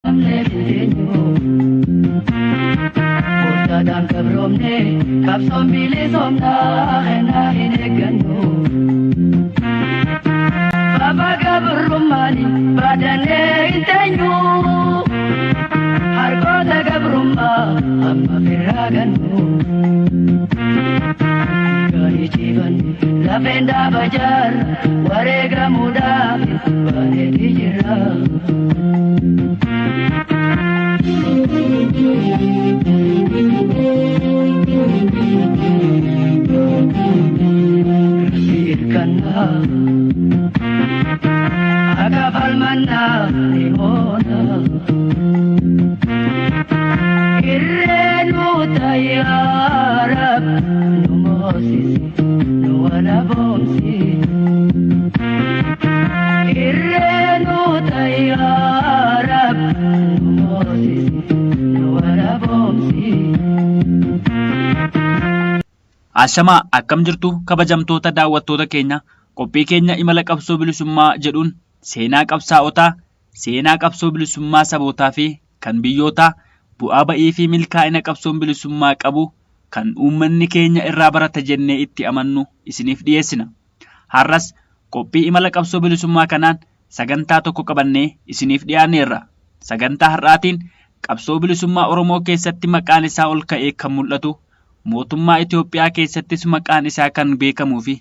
Qabsoomneef hin teenyu. Gooftaadhaan gabroomne qabsoon bilisoomnaa kennaa hin eeggannu. Baba gabrummaani baadannee hin teenyu. Harkoota gabrummaa amma firraa gannu. Gaarii ciifan lafeen dhaaba jaarra wareegamuudhaaf baaneeti jirra. Rabbi irkannaa akka falmannaa ni moona. Irree nu yaa Rab nu moosisi nu walaboomsi. Irree nu yaa Rab nu moosisi nu walaboomsi. Ashamaa akkam jirtu kabajamtoota daawwattoota keenya qophii keenya imala qabsoo bilisummaa jedhuun seenaa qabsaa'otaa, seenaa qabsoo bilisummaa sabootaa fi kan biyyootaa, bu'aa ba'ii fi milkaa'ina qabsoon bilisummaa qabu kan uummanni keenya irraa barata jennee itti amannu isiniif dhiyeessina. Har'as qophii imala qabsoo bilisummaa kanaan sagantaa tokko qabannee isiniif dhiyaanneerra. Sagantaa har'aatiin qabsoo bilisummaa Oromoo keessatti maqaan isaa ol ka'ee kan mul'atu, mootummaa Itoophiyaa keessattis maqaan isaa kan beekamuu fi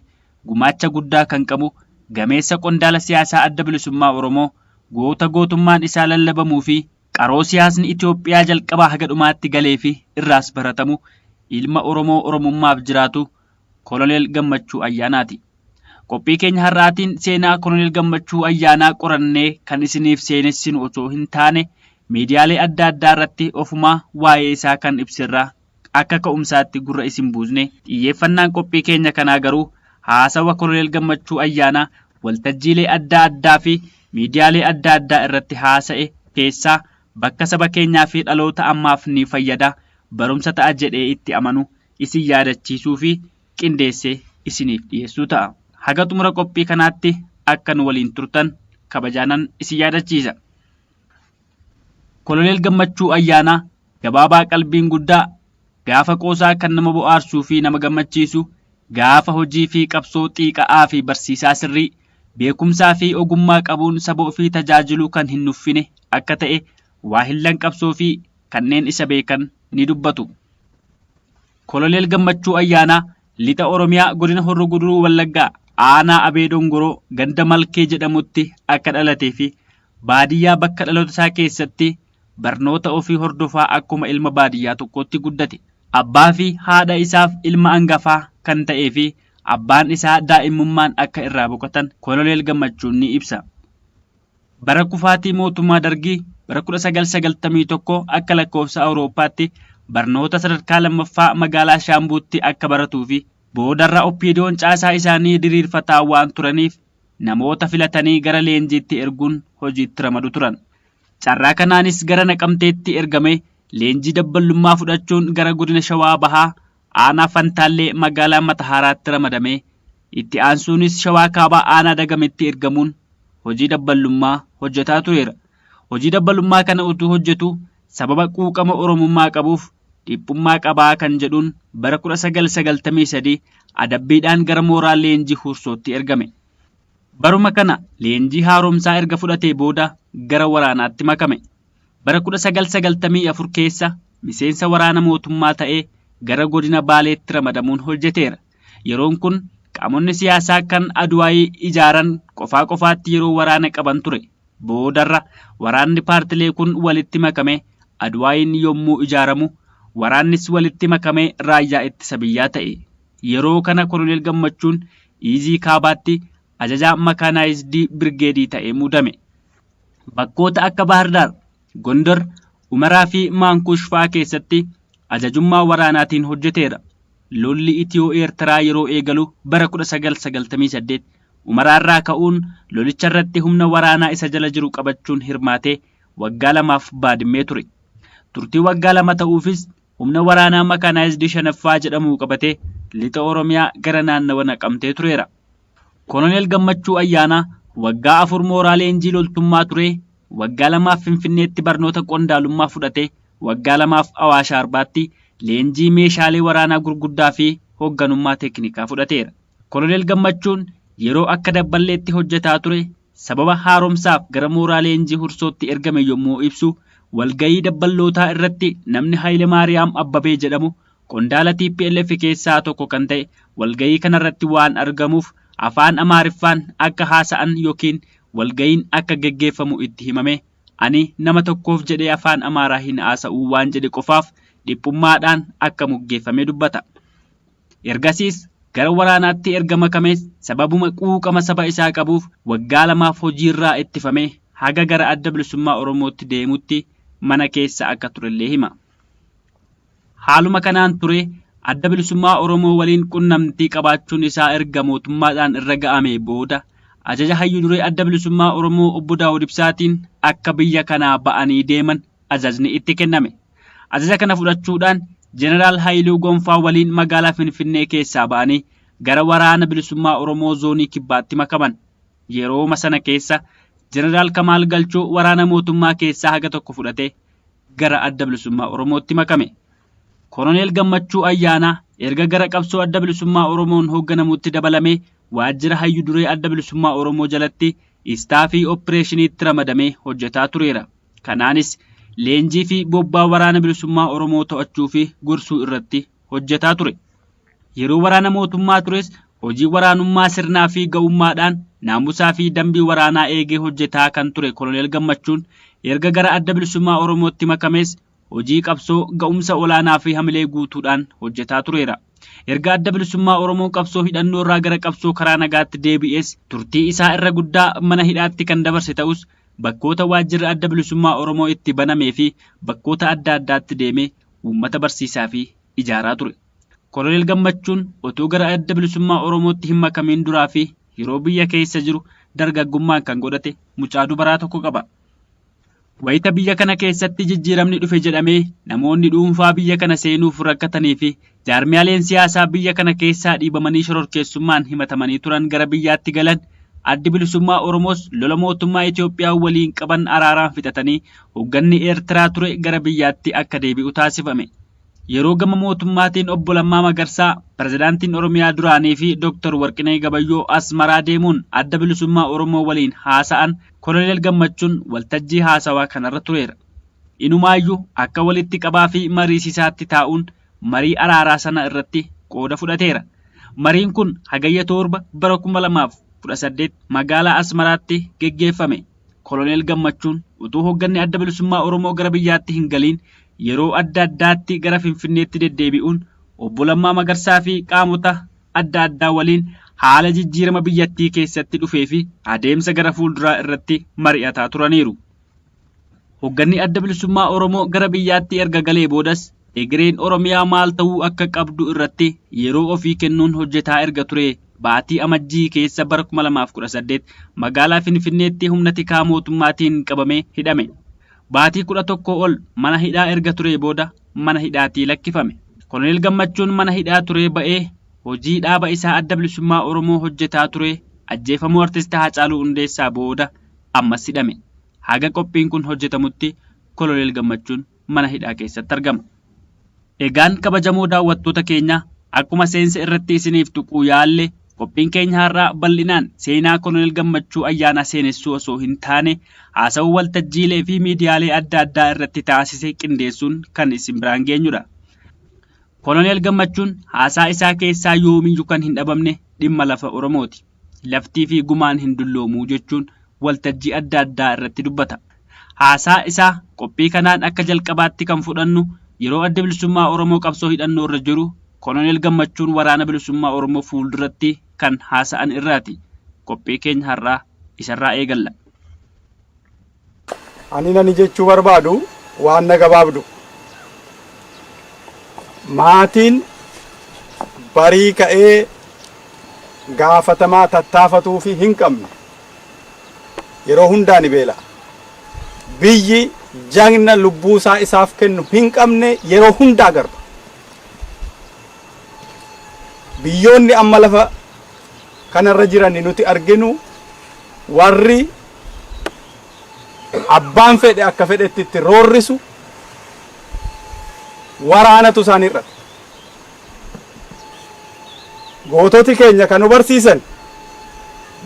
gumaacha guddaa kan qabu gameessa qondaala siyaasaa Adda Bilisummaa Oromoo goota gootummaan isaa lallabamuu fi qaroo siyaasni Itoophiyaa jalqabaa haga dhumaatti galee fi irraas baratamu ilma Oromoo Oromummaaf jiraatu Koloneel Gammachuu Ayyaanaati. Qophii keenya har'aatiin seenaa Koloneel Gammachuu Ayyaanaa qorannee kan isiniif seenessinu osoo hin taane miidiyaalee adda addaa irratti ofumaa waa'ee isaa kan ibserraa akka ka'umsaatti gurra isin buusne xiyyeeffannaan qophii keenya kanaa garuu haasawa Koloneel Gammachuu Ayyaanaa waltajjiilee adda addaa fi miidiyaalee adda addaa irratti haasa'e keessaa bakka saba keenyaa fi dhaloota ammaaf ni fayyada, barumsa ta'a jedhee itti amanu isin yaadachiisuu fi qindeessee isiniif dhiyeessuu ta'a. Haga xumura qophii kanaatti akka nu waliin turtan kabajaanan isin yaadachiisa. Koloneel Gammachuu Ayyaanaa gabaabaa qalbiin guddaa, gaafa qoosaa kan nama bo'aarsuu fi nama gammachiisu, gaafa hojii fi qabsoo xiiqa'aa fi barsiisaa sirrii, beekumsaa fi ogummaa qabuun saba ofii tajaajiluu kan hin nuffine akka ta'e waahillan qabsoo fi kanneen isa beekan ni dubbatu. Koloneel Gammachuu Ayyaanaa Lixa Oromiyaa Godina Horro Guduruu Wallaggaa Aanaa Abee Dongoroo ganda Malkee jedhamutti akka dhalatee fi baadiyyaa bakka dhaloota isaa keessatti barnoota ofii hordofaa akkuma ilma baadiyyaa tokkootti guddate. Abbaa fi haadha isaaf ilma angafaa kan ta'ee fi abbaan isaa daa'immummaan akka irraa boqotan Koloneel Gammachuun ni ibsa. Bara kufaatii mootummaa Dargii bara 1991 akka lakkoofsa Awurooppaatti barnoota sadarkaa lammaffaa magaalaa Shaambuutti akka baratuu fi boodarra OPDOn caasaa isaanii diriirfataa waan turaniif namoota filatanii gara leenjiitti erguun hojiitti ramadu turan. Carraa kanaanis gara Naqamteetti ergamee leenjii dabballummaa fudhachuun gara godina Shawaa Bahaa aanaa Fantaallee magaalaa Matahaaraatti ramadamee itti aansuunis Shawaa Kaabaa aanaa Dagametti ergamuun hojii dabballummaa hojjetaa tureera. Hojii dabbalummaa kana utuu hojjetuu sababa quuqama Oromummaa qabuuf dhiphummaa qabaa kan jedhuun bara 1993 adabbiidhaan gara mooraa leenjii Huursootti ergame. Baruma kana leenjii haaromsaa erga fudhatee booda gara waraanaatti makame. Bara 1994 keessa miseensa waraana mootummaa ta'ee gara godina Baaleetti ramadamuun hojjeteera. Yeroon kun qaamonni siyaasaa kan Adwaayii ijaaran qofaa qofaatti yeroo waraana qaban ture. Boodarra waraanni paartilee kun walitti makamee Adwaayiin yommuu ijaaramu waraannis walitti makamee raayyaa ittisa biyyaa ta'e. Yeroo kana Koloneel Gammachuun Iizii Kaabaatti ajajaa makaanaayizdii birgeedii ta'ee muudame. Bakkoota akka Baahirdaar, Gondor, Umaraa fi Maankuush fa'aa keessatti ajajummaa waraanaatiin hojjeteera. Lolli Itiyoo-Eertiraa yeroo eegalu bara 1998 Umaraarraa ka'uun lolicharratti humna waraanaa isa jala jiru qabachuun hirmaatee waggaa lamaaf Baadimmee ture. Turtii waggaa 2 ta'uufis humna waraanaa makaanaayizdii 5ffaa jedhamu qabatee Lixa Oromiyaa gara naannawa Naqamtee tureera. Koloneel Gammachuu Ayyaanaa waggaa 4 mooraa leenjii loltummaa turee waggaa lamaaf Finfinneetti barnoota qondaalummaa fudhatee waggaa lamaaf Awaash Arbaatti leenjii meeshaalee waraanaa gurguddaa fi hoogganummaa teeknikaa fudhateera. Koloneel Gammachuun yeroo akka dabballeetti hojjetaa ture sababa haaromsaaf gara mooraa leenjii Hursootti ergame yommuu ibsu walgayii dabballootaa irratti namni Hayilemaariyaam Abbabee jedhamu qondaala TPLF keessaa tokko kan ta'e walgayii kanarratti waan argamuuf afaan Amaariffaan akka haasa'an yookiin walgayiin akka geggeeffamu itti himame ani nama tokkoof jedhee afaan Amaaraa hin haasa'uu waan jedhe qofaaf dhiphummaadhaan akka muggeeffame dubbata. Ergasiis gara waraanaatti erga makamees sababuma quuqama saba isaa qabuuf waggaa lamaaf hojiirraa ittifamee haga gara Adda Bilisummaa Oromootti deemutti mana keessa akka turellee hima. Haaluma kanaan ture Adda Bilisummaa Oromoo waliin qunnamtii qabaachuun isaa erga mootummaadhaan irra ga'amee booda ajaja hayyu duree Adda Bilisummaa Oromoo obbo Daawud Ibsaatiin akka biyya kanaa ba'anii deeman ajajni itti kenname. Ajaja kana fudhachuudhaan Jeneraal Haayiluu Gonfaa waliin magaalaa Finfinnee keessaa ba'anii gara waraana bilisummaa Oromoo zoonii kibbaatti makaman. Yerooma sana keessa Jeneraal Kamaal Galchuu waraana mootummaa keessaa haga tokko fudhatee gara Adda Bilisummaa Oromootti makame. Koloneel Gammachuu Ayyaanaa erga gara qabsoo Adda Bilisummaa Oromoon hoogganamutti dabalamee waajjira hayyu duree Adda Bilisummaa Oromoo jalatti istaafii opereeshiniitti ramadamee hojjetaa tureera. Kanaanis leenjii fi bobbaa waraana bilisummaa Oromoo to'achuu fi gorsuu irratti hojjetaa ture. Yeroo waraana mootummaa tures hojii waraanummaa sirnaa fi ga'ummaadhaan naamusaa fi dambii waraanaa eegee hojjetaa kan ture Koloneel Gammachuun erga gara Adda Bilisummaa Oromootti makamees hojii qabsoo ga'umsa olaanaa fi hamilee guutuudhaan hojjetaa tureera. Erga Adda Bilisummaa Oromoo qabsoo hidhannoo irraa gara qabsoo karaa nagaatti deebi'es turtii isaa irra guddaa mana hidhaatti kan dabarse ta'us bakkoota waajjirri Adda Bilisummaa Oromoo itti banamee fi bakkoota adda addaatti deemee uummata barsiisaa fi ijaaraa ture. Koloneel Gammachuun utuu gara Adda Bilisummaa Oromootti hin makamiin duraa fi yeroo biyya keessa jiru dargaggummaan kan godhate mucaa dubaraa tokko qaba. Wayita biyya kana keessatti jijjiiramni dhufe jedhamee namoonni dhuunfaa biyya kana seenuuf rakkatanii fi jaarmiyaaleen siyaasaa biyya kana keessaa dhiibamanii shororkeessummaan himatamanii turan gara biyyaatti galan Addi Bilisummaa Oromoos lola mootummaa Itoophiyaa waliin qaban araaraan fixatanii hoogganni Eertiraa ture gara biyyaatti akka deebi'u taasifame. Yeroo gama mootummaatiin obbo Lammaa Magarsaa, pirezidaantiin Oromiyaa duraanii fi Dooktar Warqinee Gabayyoo Asmaraa deemuun Adda Bilisummaa Oromoo waliin haasa'an Koloneel Gammachuun waltajjii haasawaa kanarra tureera. Inumaayyuu akka walitti qabaa fi mariisisaatti taa'uun marii araaraa sana irratti qooda fudhateera. Mariin kun Hagayya 7 bara 2018 magaalaa Asmaraatti geggeeffame. Koloneel Gammachuun utuu hoogganni Adda Bilisummaa Oromoo gara biyyaatti hin galiin yeroo adda addaatti gara Finfinneetti deddeebi'uun obbo Lammaa Magarsaa fi qaamota adda addaa waliin haala jijjiirama biyyattii keessatti dhufee fi adeemsa gara fuulduraa irratti mari'ataa turaniiru. Hoogganni Adda Bilisummaa Oromoo gara biyyaatti erga galee boodas egereen Oromiyaa maal ta'uu akka qabdu irratti yeroo ofii kennuun hojjetaa erga ture baatii Amajjii keessa bara 2018 magaalaa Finfinneetti humna tikaa mootummaatiin qabamee hidhame. Baatii 11 ol mana hidhaa erga turee booda mana hidhaatii lakkifame. Koloneel Gammachuun mana hidhaa turee ba'ee hojii dhaaba isaa Adda Bilisummaa Oromoo hojjetaa ture ajjeefamuu Artist Haacaaluu Hundeessaa booda ammas hidhame. Haga qophiin kun hojjetamutti Koloneel Gammachuun mana hidhaa keessatti argama. Egaan kabajamoo daawwattoota keenya akkuma seensa irratti isiniif tuquu yaalle qophiin keenya har'aa bal'inaan seenaa Koloneel Gammachuu Ayyaanaa seenessuu osoo hin taane haasawuu waltajjiilee fi miidiyaalee adda addaa irratti taasise qindeessuun kan isin biraan geenyudha. Koloneel Gammachuun haasaa isaa keessaa yoomiyyuu kan hin dhabamne dhimma lafa Oromooti. Laftii fi gumaan hin dulloomuu jechuun waltajjii adda addaa irratti dubbata. Haasaa isaa qophii kanaan akka jalqabaatti kan fudhannu yeroo Adda Bilisummaa Oromoo qabsoo hidhannoo irra jiru Koloneel Gammachuun waraana bilisummaa Oromoo fuulduratti kan haasa'an irraati. Qophii keenya har'aa isarraa eegalla. Ani nani jechuu barbaadu waan na gabaabdu. Maatiin barii ka'ee gaafatamaa tattaafatuu fi hin qabne yeroo hundaa ni beela'a. Biyyi jagna lubbuusaa isaaf kennu hin qabne yeroo hundaa garba. Biyyoonni amma lafa kanarra jiran nuti arginu warri Abbaan fedhe akka fedhetti itti roorrisu waraanatu isaan hir'ate. Goototi keenya kan nu barsiisan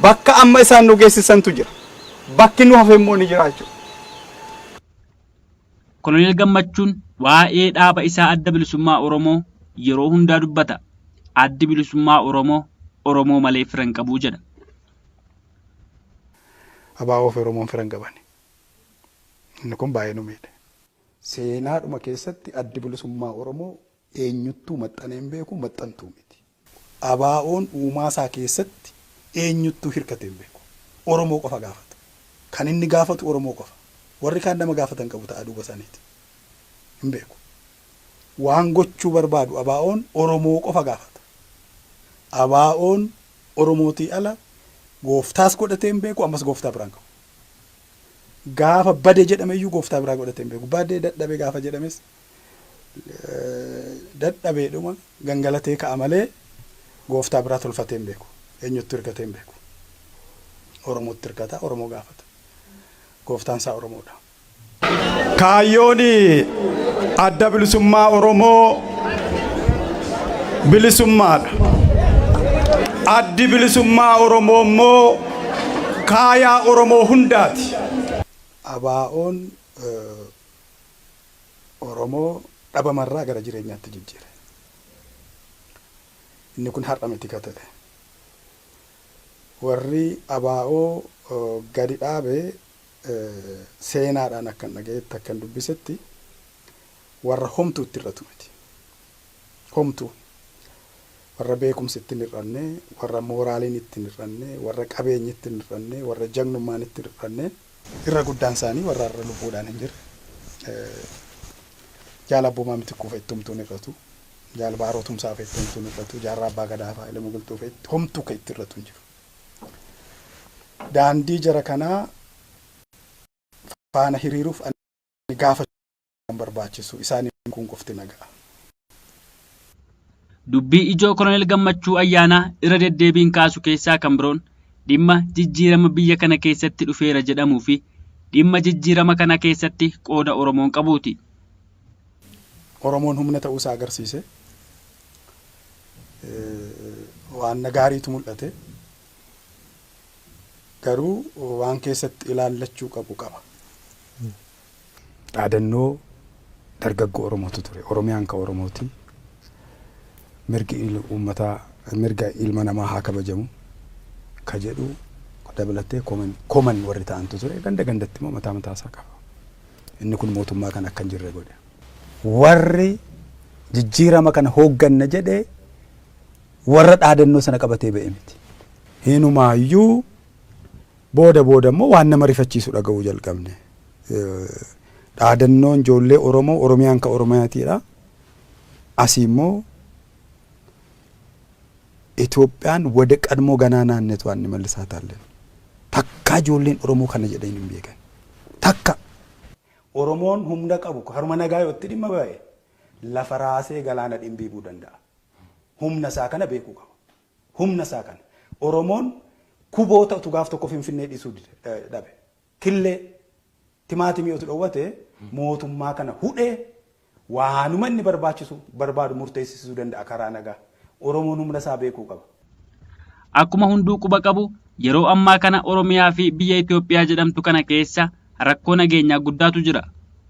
bakka amma isaan nu geessisantu jira. Bakki nu hafe immoo ni jira jechuudha. Koloneel Gammachuun waa'ee dhaaba isaa Adda Bilisummaa Oromoo yeroo hundaa dubbata. Addi Bilisummaa Oromoo Oromoo malee fira hin qabu jedha. ABO fi Oromoon fira hin qabani. Inni kun baay'ee nu miidhe. Seenaadhuma keessatti Addi Bilisummaa Oromoo eenyuttuu maxxanee hin beeku, maxxantuu miti. ABOn uumaa isaa keessatti eenyuttuu hirkatee hin beeku. Oromoo qofa gaafata. Kan inni gaafatu Oromoo qofa. Warri kaan nama gaafatan qabu ta'a duuba isaaniiti. Hin beeku. Waan gochuu barbaadu ABOn Oromoo qofa gaafata. ABOn Oromootii ala gooftaas godhatee hin beeku, ammas gooftaa biraa hin qabu. Gaafa bade jedhameyyuu gooftaa biraa godhatee hin beeku. Bade dadhabe gaafa jedhames dadhabeedhuma gangalatee ka'a malee gooftaa biraa tolfatee hin beeku. Eenyuttu hirkatee hin beeku. Oromootti hirkata, Oromoo gaafata. Gooftaan isaa Oromoodha. Kaayyoon Adda Bilisummaa Oromoo bilisummaadha. Addi Bilisummaa Oromoo immoo kaayaa Oromoo hundaati. ABOn Oromoo dhabamarraa gara jireenyaatti jijjiire. Inni kun har'a miti ka ta'e. Warri ABO gadi dhaabe seenaadhaan akkan dhagayetti, akkan dubbisetti, warra homtuu itti hir'atu miti. Homtuu. Warra beekumsi itti hin hir'anne, warra mooraaliin itti hin hir'anne, warra qabeenyi itti hin hir'anne, warra jagnummaan itti hin hir'anne. Irra guddaan isaanii warra har'a lubbuudhaan hin jirre. Jaal Abboomaa Mitikkuu fa'i itti homtuu hin hir'atu. Jaal Baaroo Tumsaa fa'i itti homtuu hin hir'atu. Jaarraa Abbaa Gadaa fa'a, Elemo Bultuu fa'i itti homtuu kan itti hir'atu hin jiru. Daandii jara kanaa faana hiriiruuf ani gaafachuu hin barbaachisu. Isaaniin kun qofti na ga'a. Dubbii ijoo Koloneel Gammachuu Ayyaanaa irra deddeebiin kaasu keessaa kan biroon dhimma jijjiirama biyya kana keessatti dhufeera jedhamuu fi dhimma jijjiirama kana keessatti qooda Oromoon qabuuti. Oromoon humna ta'uu isaa agarsiise. Waan gaariitu mul'ate. Garuu waan keessatti ilaallachuu qabu qaba. Dhaadannoo dargaggoo Oromootu ture. Oromiyaan ka Oromooti. Mirgi uummataa, mirga ilma namaa haa kabajamu ka jedhu dabalatee common warri ta'antu ture. Ganda gandatti immoo mataa mataa isaa qaba. Inni kun mootummaa kan akka hin jirre godhe. Warri jijjiirama kana hoogganna jedhe warra dhaadannoo sana qabatee ba'e miti. Hinumaayyuu booda booda immoo waan nama rifachiisu dhaga'uu jalqabne. Dhaadannoon ijoollee Oromoo Oromiyaan ka Oromiyaatiidha. Asii immoo Itoophiyaan wada qadmoo ganaa naannetu waan mallisaa taalleen. Takkaa ijoolleen Oromoo kana jedhanii hin beekan. Takka. Oromoon humna qabu haruma nagaa yoo itti dhimma ba'e lafa raasee galaana dhimbiibuu danda'a. Humna isaa kana beekuu qaba. Humna isaa kana. Oromoon kuboota utuu gaaf tokko Finfinnee dhiisuu dhabe. Killee timaatimii utuu dhowwate mootummaa kana hudhee waanuma inni barbaachisu barbaadu murteessisuu danda'a karaa nagaa. Oromoon humna isaa beekuu qaba. Akkuma hunduu quba qabu, yeroo ammaa kana Oromiyaa fi biyya Itoophiyaa jedhamtu kana keessa rakkoo nageenyaa guddaatu jira.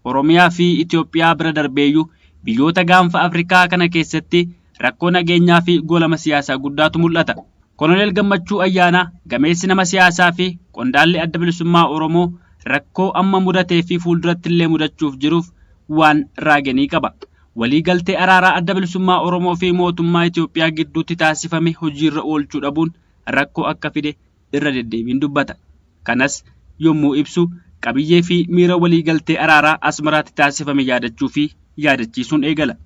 Oromiyaa fi Itoophiyaa bira darbeeyyuu biyyoota gaanfa Afrikaa kana keessatti rakkoo nageenyaa fi goolama siyaasaa guddaatu mul'ata. Koloneel Gammachuu Ayyaanaa gameessi nama siyaasaa fi qondaalli Adda Bilisummaa Oromoo rakkoo amma mudatee fi fuulduratti illee mudachuuf jiruuf waan raage ni qaba. Walii galtee araaraa Adda Bilisummaa Oromoo fi mootummaa Itoophiyaa gidduutti taasifame hojiirra oolchuu dhabuun rakkoo akka fide irra deddeebiin dubbata. Kanas yommuu ibsu qabiyyee fi miira walii galtee araaraa Asmaraatti taasifame yaadachuu fi yaadachiisuun eegala.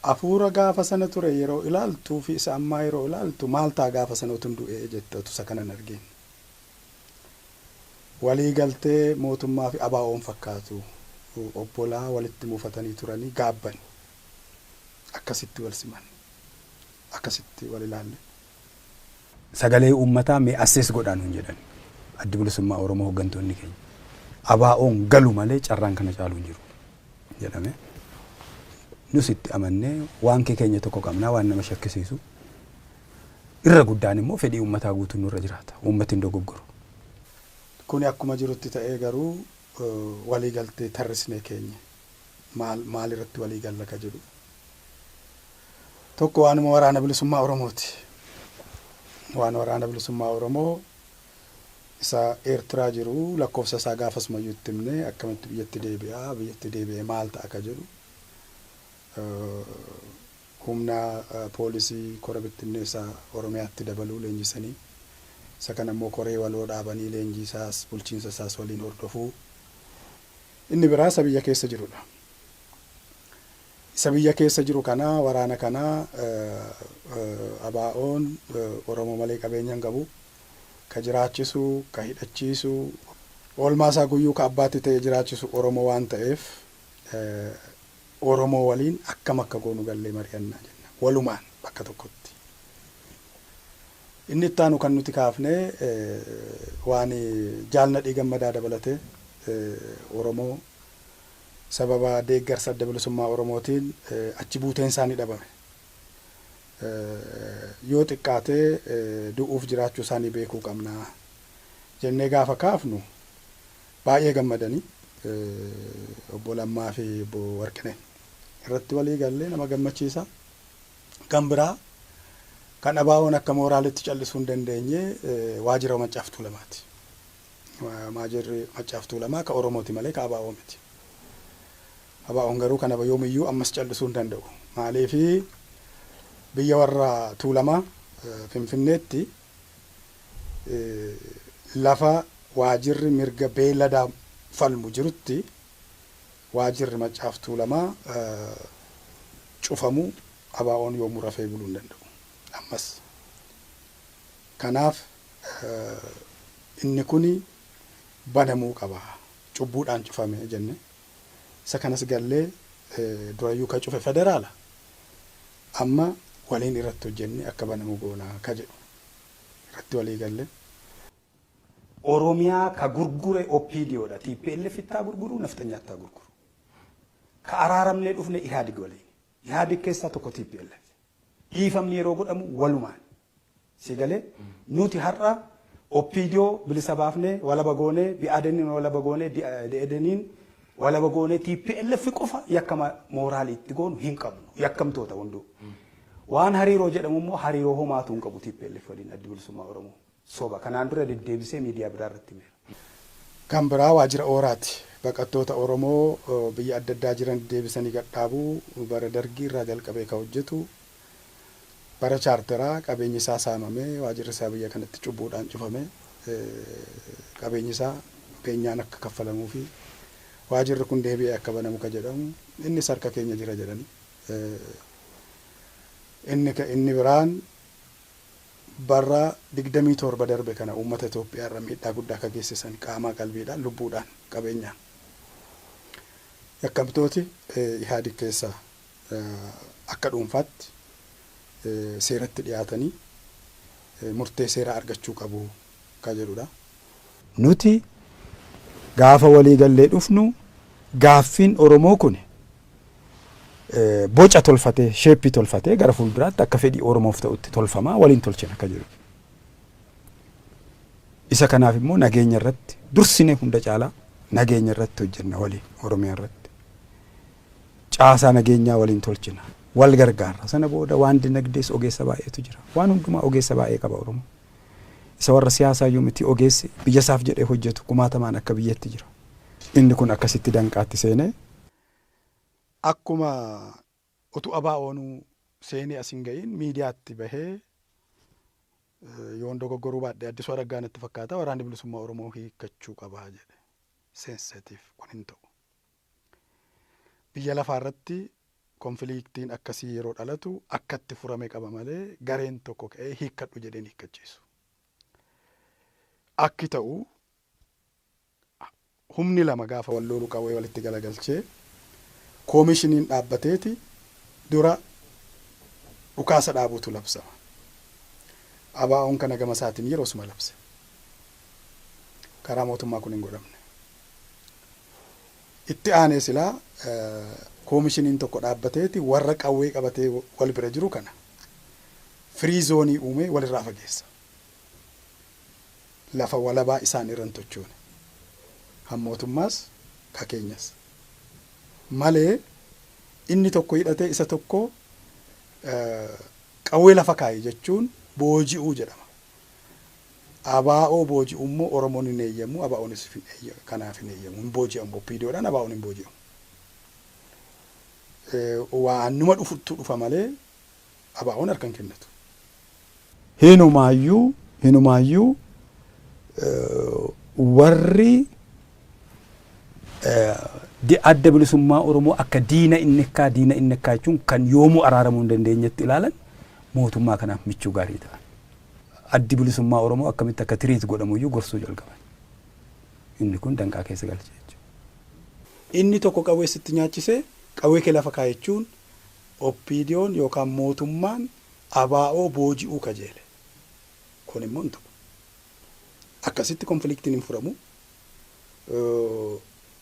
Afuura gaafa sana ture yeroo ilaaltuu fi isa ammaa yeroo ilaaltu, maal ta'a gaafa sana utun du'ee jette utuu isa kanan argin. Walii galtee mootummaa fi ABO'n fakkaatu, obbolaa walitti mufatanii turanii gaabban, akkasitti wal siman, akkasitti wal ilaalle. Sagalee uummataa mee assess godhaa nuun jedhan. Addi Bilisummaa Oromoo hooggantoonni keenya. ABO'n galu malee carraan kana caalu hin jiru jedhame. Nus itti amannee waan keenya tokko qabnaa waan nama shakkisiisu. Irra guddaan immoo fedhii uummataa guutuun nurra jiraata. Uummati hin dogoggoru. Kuni akkuma jirutti ta'ee garuu waliigaltee tarrisnee keenya maal maal irratti waliigalla ka jedhu. Tokko waanuma Waraana Bilisummaa Oromooti. Waan Waraana Bilisummaa Oromoo isa Eertiraa jiru lakkoofsa isaa gaafasumayyuu itti himne, akkamitti biyyatti deebi'a, biyyatti deebi'ee maal ta'a ka jedhu, humna poolisii kora bittinneessaa Oromiyaatti dabaluu leenjisanii, isa kana immoo koree waloo dhaabanii leenjii isaas bulchiinsa isaas waliin hordofuu. Inni biraa isa biyya keessa jirudha. Isa biyya keessa jiru kana, waraana kana, ABO'n Oromoo malee qabeenya hin qabu. Ka jiraachisu, ka hidhachiisu, oolmaa isaa guyyuu ka abbaatti ta'ee jiraachisu Oromoo waan ta'eef, Oromoo waliin akkam akka goonu gallee mari'annaa jenna. Walumaan bakka tokkotti. Inni itti aanu kan nuti kaafne waan Jaal Nadhii Gammadaa dabalatee Oromoo sababa deeggarsa Adda Bilisummaa Oromootiin achi buuteen isaanii dhabame. Yoo xiqqaate du'uuf jiraachuu isaanii beekuu qabna jennee gaafa kaafnu baay'ee gammadanii Obbo Lammaa fi Obbo Warqineen irratti walii gallee nama gammachiisa. Kan biraa kan ABO'n akka mooraalitti callisuu hin dandeenye waajjira Maccaaf Tuulamaati. Waajjirri Maccaaf Tuulamaa ka Oromooti malee ka ABO miti. ABO'n garuu kana yoomiyyuu ammas callisuu hin danda'u. Maaliifi, biyya warra Tuulamaa Finfinneetti lafa waajirri mirga beeyladaa falmu jirutti waajirri Maccaaf Tuulamaa cufamuu ABO'n yoomuu rafee buluu hin danda'u. Ammas. Kanaaf inni kuni banamuu qaba. Cubbuudhaan cufame jenne. Isa kanas gallee durayyuu ka cufe federaala. Amma waliin irratti hojjennee akka banamu goona ka jedhu irratti walii galle. Oromiyaa ka gurgure OPDO dha. TPLF ittaa gurguru, nafxanyaattaa gurguru. Ka araaramnee dhufne Ihaadig waliin. Ihaadig keessaa tokko TPLF. Dhiifamni yeroo godhamu walumaan. Si galee, nuti har'a OPDO bilisa baafnee walaba goonee, BADNin walaba goonee, DADNin walaba goonee, TPLF qofa yakka mooraalii itti goonu hin qabnu. Yakkamtoota hunduu. Waan hariiroo jedhamu immoo hariiroo homaatu hin qabu TPLF waliin Addi Bilisummaa Oromoo. Soba. Kanaan dura deddeebisee miidiyaa biraa irratti himeera. Kan biraa waajjira Ooraati. Baqattoota Oromoo biyya adda addaa jiran deebisanii gadhaabuu bara Dargii irraa jalqabee ka hojjetu, bara chaarteraa qabeenyi isaa saamamee, waajjirri isaa biyya kanatti cubbuudhaan cufame, qabeenyi isaa beenyaan akka kaffalamuu fi waajjirri kun deebi'ee akka banamu ka jedhamu innis harka keenya jira jedhani. Inni biraan bara 27 darbe kana uummata Itoophiyaa irra miidhaa guddaa akka geessisan qaamaa, qalbiidhaan, lubbuudhaan, qabeenyaan yakkamtooti Ihaadig keessaa akka dhuunfaatti seeratti dhiyaatanii murtee seeraa argachuu qabu ka jedhudha. Nuti gaafa walii gallee dhufnu gaaffiin Oromoo kun boca tolfatee, shape tolfatee, gara fuulduraatti akka fedhii Oromoof ta'utti tolfamaa waliin tolchina akka jedhu. Isa kanaaf immoo nageenya irratti dursinee, hunda caalaa nageenya irratti hojjenna waliin Oromiyaa irratti. Caasaa nageenyaa waliin tolchina. Wal gargaarra. Sana booda waan dinagdees ogeessa baay'eetu jira. Waan hundumaa ogeessa baay'ee qaba Oromoo. Isa warra siyaasaa iyyuu miti, ogeessi biyya isaaf jedhee hojjetu kumaatamaan akka biyyatti jira. Inni kun akkasitti danqaatti seenee. Akkuma utuu ABO'nuu seenee as hin ga'iin miidiyaatti bahee, yoon dogoggoruu baadhe Addisuu Araggaa natti fakkaata, Waraanni Bilisummaa Oromoo hiikkachuu qabaa jedhe. Sensitiif kun hin ta'u. Biyya lafaa irratti conflictiin akkasii yeroo dhalatu akkatti furame qaba malee gareen tokko ka'ee hiikkadhu jedheen hiikkachiisu. Akki ta'u, humni lama gaafa wal lolu qawwee walitti galagalchee koomishiniin dhaabbateeti dura dhukaasa dhaabuutu labsama. ABO'n kana gama isaatiin yeroosuma labse. Karaa mootummaa kun hin godhamne. Itti aanee silaa koomishiniin tokko dhaabbateeti warra qawwee qabatee wal bira jiru kana free zone uumee walirraa fageessa. Lafa walabaa isaan irra hin tochoone. Han mootummaas ka keenyas. Malee inni tokko hidhatee isa tokko qawwee lafa kaa'i jechuun booji'uu jedhama. ABO booji'uu immoo Oromoon hin eeyyamu, ABOnis kanaaf hin eeyyamu. Hin booji'amu. OPDOdhaan ABOn hin booji'amu. Waanuma dhufuttu dhufa malee ABOn harka hin kennatu. Hinumaayyuu warri Adda Bilisummaa Oromoo akka diina innikkaa diina innikkaa jechuun kan yoomuu araaramuu hin dandeenyetti ilaalan mootummaa kanaaf michuu gaarii ta'an. Addi Bilisummaa Oromoo akkamitti akka tiriit godhamuyyuu gorsuu jalqaban. Inni kun danqaa keessa galche jechuudha. Inni tokko qawwee sitti nyaachisee qawwee kee lafa kaa'i jechuun OPDOn yookaan mootummaan ABO booji'uu kajeele. Kun immoo hin ta'u. Akkasitti konfiliiktiin hin furamu.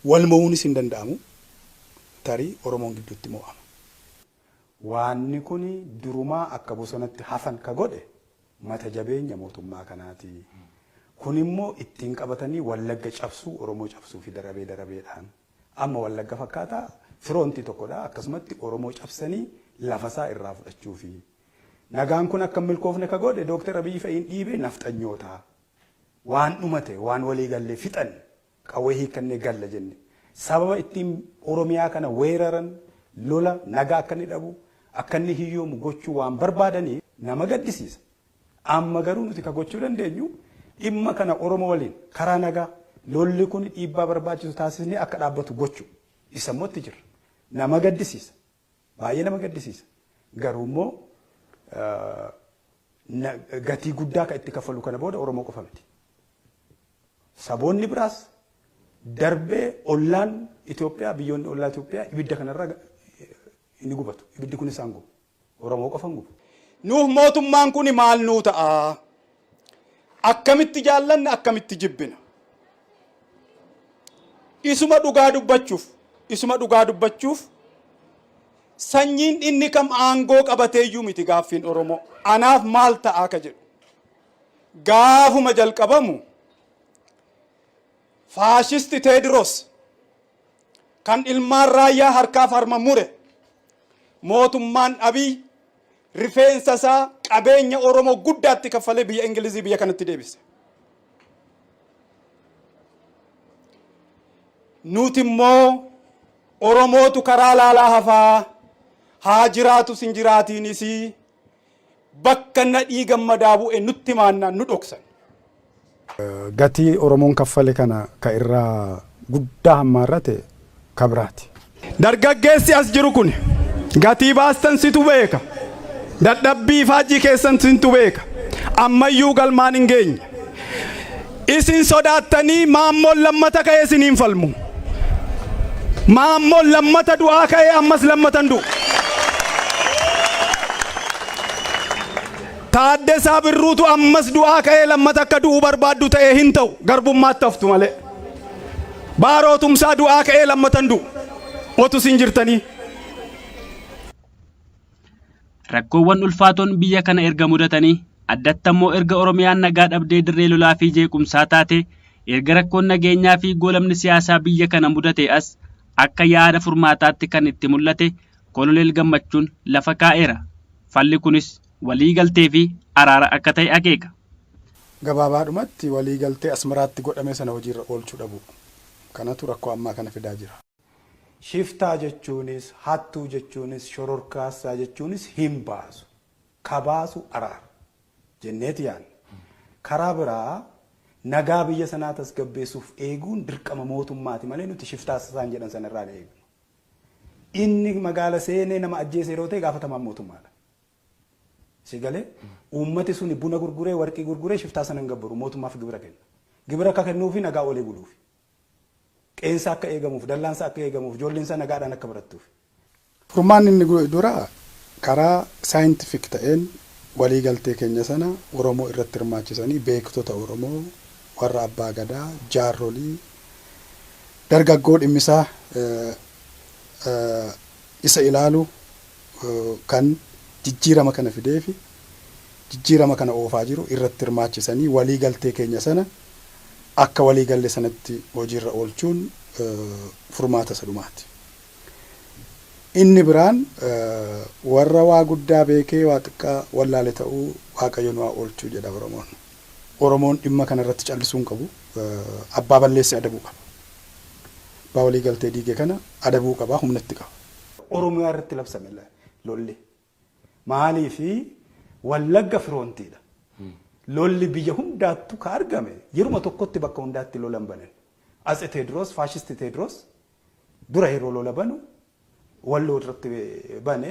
Wal mo'uunis hin danda'amu. Tarii Oromoon gidduutti mo'ama. Waanni kun durumaa akka bosonatti hafan ka godhe mata jabeenya mootummaa kanaati. Kun immoo ittiin qabatanii Wallagga cabsuu, Oromoo cabsuu fi darabee darabeedhaan. Amma Wallagga fakkaataa firoontii tokkodha. Akkasumatti Oromoo cabsanii lafasaa irraa fudhachuufi. Nagaan kun akka hin milkoofne ka godhe Dooktar Abiyyi fa'iin dhiibee nafxanyoota. Waan dhumate, waan walii gallee fixanne, qawwee hiikkannee galla jenne. Sababa ittiin Oromiyaa kana weeraran, lola, nagaa akka inni dhabu, akka inni hiyyoomu gochuu waan barbaadaniif nama gaddisiisa. Amma garuu nuti ka gochuu dandeenyu dhimma kana Oromoo waliin karaa nagaa lolli kun dhiibbaa barbaachisu taasisnee akka dhaabbatu gochuu. Isa immoo itti jirra. Nama gaddisiisa. Baay'ee nama gaddisiisa. Garuu immoo gatii guddaa kan itti kaffalu kana booda Oromoo qofa miti. Saboonni biraas darbee ollaan Itoophiyaa, biyyoonni ollaa Itoophiyaa ibidda kanarra ni gubatu. Ibiddi kun isaan gubu. Oromoo qofa hin gubu. Nuuf mootummaan kun maal nuu ta'a? Akkamitti jaallanna, akkamitti jibbina? Isuma dhugaa dubbachuuf, isuma dhugaa dubbachuuf sanyiin inni kam aangoo qabateeyyuu miti gaaffiin Oromoo. Anaaf maal ta'a ka jedhu. Gaafuma jalqabamu faashisti Teediroos kan ilmaan raayyaa harkaaf harma mure mootummaan Abiy rifeensa isaa qabeenya Oromoo guddaatti kaffalee biyya Ingilizii biyya kanatti deebise. Nuti immoo Oromootu karaa laalaa hafaa haa jiraatus hin jiraatiinis bakka Nadhii Gammadaa bu'e nutti maannaan nu dhoksan. Gatii Oromoon kaffale kana ka irraa guddaa hammaarrate ka biraati. Dargaggeessi as jiru kun gatii baastan situ beeka. Dadhabbii ifaajjii keessan sintu beeka. Ammayyuu galmaan hin geenye. Isin sodaattanii Maammoon lammata ka'ee isiniin falmu. Maammoon lammata du'aa ka'ee ammas lammata hin du'u. Taaddasaa Birruutu ammas du'aa ka'ee lammata akka du'u barbaaddu ta'ee hin ta'u, garbummaatti haftu malee. Baaroo Tumsaa du'aa ka'ee lammata hin du'u. Otu isin jirtanii. Rakkoowwan ulfaatoon biyya kana erga mudatanii, addatti ammoo erga Oromiyaan nagaa dhabdee dirree lolaa fi jeequmsaa taatee, erga rakkoon nageenyaa fi goolamni siyaasaa biyya kana mudatee as akka yaada furmaataatti kan itti mul'ate Koloneel Gammachuun lafa kaa'eera. Falli kunis walii galtee fi araara akka ta'e akeeka. Gabaabaadhumatti walii galtee Asmaraatti godhame sana hojiirra oolchuu dhabuu. Kanatu rakkoo ammaa kana fidaa jira. Shiftaa jechuunis, hattuu jechuunis, shororkaassaa jechuunis hin baasu. Ka baasu araara. Jenneeti yaadna. Karaa biraa nagaa biyya sanaa tasgabbeessuuf eeguun dirqama mootummaati malee nuti shiftaa isaan jedhan sana irraa hin eegnu. Inni magaala seenee nama ajjeese yeroo ta'e gaafatamaan mootummaadha. Si galee? Uummati suni buna gurguree warqii gurguree shiftaa sana hin gabbaru, mootummaaf gibira kenna. Gibira akka kennuufi nagaa oolee buluufi. Qeensa akka eegamuuf, dallaansa akka eegamuuf, ijoolleensaa nagaadhaan akka barattuuf. Furmaanni inni duraa karaa scientific ta'een walii galtee keenya sana Oromoo irratti hirmaachisanii beektota Oromoo, Warra abbaa gadaa, jaarrolii, dargaggoo dhimmisaa isa ilaalu kan jijjiirama kana fideefi jijjiirama kana oofaa jiru irratti hirmaachisanii walii galtee keenya sana akka walii galle sanatti hojiirra oolchuun furmaata isa dhumaati. Inni biraan warra waa guddaa beekee waa xiqqaa wallaale ta'uu Waaqayyo nu haa oolchu jedha Oromoon. Oromoon dhimma kana irratti callisuu hin qabu. Abbaa balleesse adabuu qaba. Abbaa walii galtee diige kana adabuu qaba, humna itti qaba. Oromiyaa irratti labsame lolli. Maaliifi Wallagga firoontiidha. Lolli biyya hundaattu ka argame yeruma tokkotti bakka hundaatti lola hin banan. Atse Teediroos, faashisti Teediroos dura yeroo lola banu Walloo irratti bane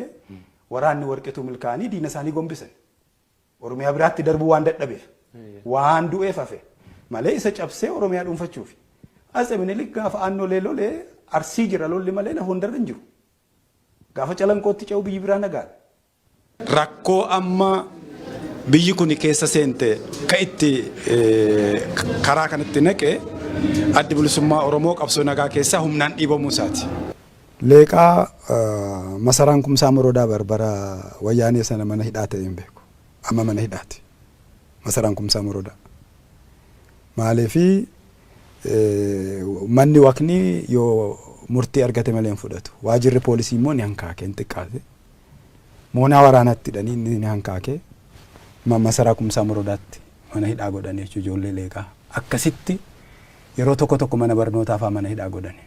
waraanni Warqituu milkaa'anii diina isaanii gombisan. Oromiyaa biraatti darbuu waan dadhabeef waan du'eef hafe malee isa cabsee Oromiyaa dhuunfachuufi. Atse Minilik gaafa Aannolee lolee Arsii jira lolli malee lafa hundarra hin jiru. Gaafa Calanqootti ce'u biyyi biraa nagaadha. Rakkoo amma biyyi kuni keessa seente ka itti karaa kanatti naqe Addi Bilisummaa Oromoo qabsoo nagaa keessaa humnaan dhiibamuu isaati. Leeqaa Masaraan Kumsaa Morodaa bar bara Wayyaanee sana mana hidhaa ta'ee hin beeku. Amma mana hidhaati. Masaraan Kumsaa Morodaa. Maaliifi manni waqni yoo murtii argate malee hin fudhatu. Waajirri poolisii immoo ni hankaake hin xiqqaate. Moonaa waraanaatti hidhanii inni ni hankaake. Masaraa Kumsaa Morodaatti mana hidhaa godhanii jechuudha ijoollee Leeqaa. Akkasitti yeroo tokko tokko mana barnootaa fa'aa mana hidhaa godhani.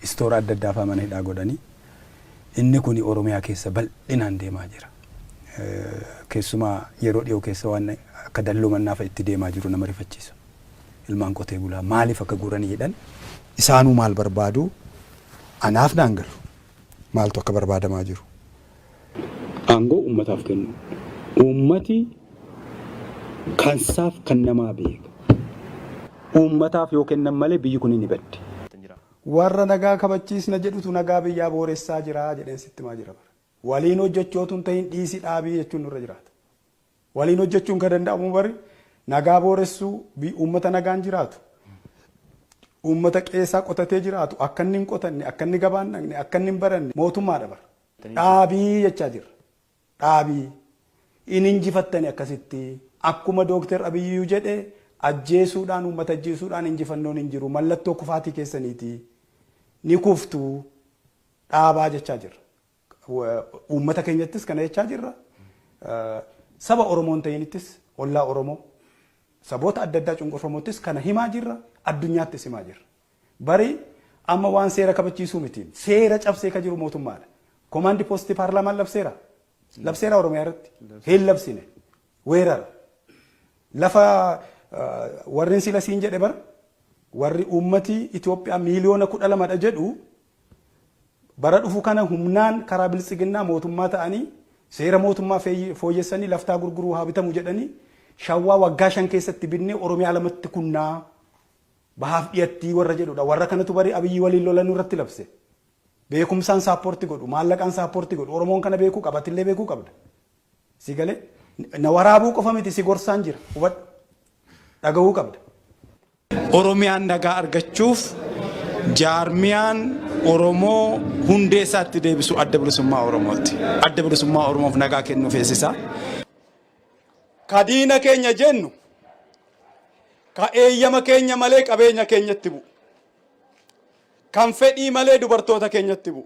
Istoora adda addaa fa'aa mana hidhaa godhanii. Inni kuni Oromiyaa keessa bal'inaan deemaa jira. Keessumaa yeroo dhiyoo keessa waan akka dalloo mannaa fa'a itti deemaa jiru nama rifachiisa. Ilmaan qotee bulaa maaliif akka guuranii hidhan isaanuu maal barbaadu anaaf naan galu. Maaltu akka barbaadamaa jiru. Aangoo uummataaf kennuu. Uummati kansaaf kan namaa beeka. Uummataaf yoo kennan malee biyyi kun ni baddi. Warra nagaa kabachiisna jedhutu nagaa biyyaa booressaa jira jedheen sitti himaa jira bara. Waliin hojjechuu otuu hin tahin dhiisi dhaabii jechuun nurra jiraata. Waliin hojjechuun kan danda'amu bari nagaa booressuu uummata nagaan jiraatu. Uummata qe'eesaa qotatee jiraatu akka inni hin qotanne, akka inni gabaa hin dhaqne, akka inni hin baranne mootummaadha bara. Dhaabii jechaa jirra. Dhaabii. In injifattani akkasitti. Akkuma Dookter Abiyyuu jedhe ajjeesuudhaan uummata ajjeesuudhaan injifannoon hin jiru. Mallattoo kufaatii keessaniiti. Ni kuftu. Dhaabaa jechaa jirra. Uummata keenyattis kana jechaa jirra. Saba Oromoo hin ta'inittis ollaa Oromoo saboota adda addaa cunqurfamoottis kana himaa jirra. Addunyaattis himaa jirra. Bari amma waan seera kabachiisuu miti. Seera cabsee ka jiru mootummaadha. Komaandi poostii paarlaamaan labseera. Labseera Oromiyaa irratti. Hin labsine. Weerara. Lafa warri sila siin jedhe bar warri uummati Itoophiyaa miiliyoona 12dha jedhu bara dhufu kana humnaan karaa biltsiginnaa mootummaa ta'anii seera mootummaa fooyyessanii laftaa gurguruu haa bitamu jedhanii Shawwaa waggaa 5 keessatti binnee Oromiyaa lamatti kunnaa bahaaf dhiyattii warra jedhudha. Warra kanatu bari Abiyyi waliin lolanuu irratti labse. Beekumsaan saappoorti godhu, maallaqaan saappoorti godhu. Oromoon kana beekuu qaba, atillee beekuu qabda. Si galee na waraabuu qofa miti si gorsaan jira. Hubadhu. Dhagahuu qabda. Oromiyaan nagaa argachuuf jaarmiyaan Oromoo hundee isaatti deebisu Adda Bilisummaa Oromooti. Adda Bilisummaa Oromoof nagaa kennuu feesisa. Ka diina keenya jennu ka eeyyama keenya malee qabeenya keenyatti bu'u. Kan fedhii malee dubartoota keenyatti bu'u.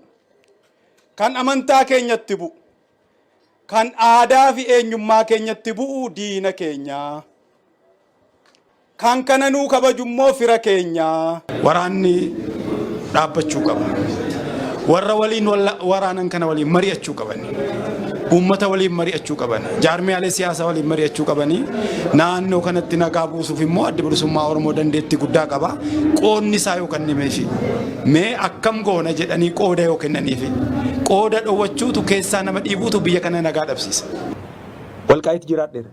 Kan amantaa keenyatti bu'u. Kan aadaa fi eenyummaa keenyatti bu'u diina keenya. Kan kana nuu kabaju immoo fira keenya. Waraanni dhaabbachuu qaba. Warra waliin waraanan kana waliin mari'achuu qabani. Uummata waliin mari'achuu qabani. Jaarmiyaalee siyaasaa waliin mari'achuu qabani. Naannoo kanatti nagaa buusuuf immoo Addi Bilisummaa Oromoo dandeettii guddaa qaba. Qoodni isaa yoo kennameefi. Mee akkam goona jedhanii qooda yoo kennaniifi. Qooda dhowwachuutu keessaa nama dhiibuutu biyya kana nagaa dhabsiisa. Walqaayit jiraadheera.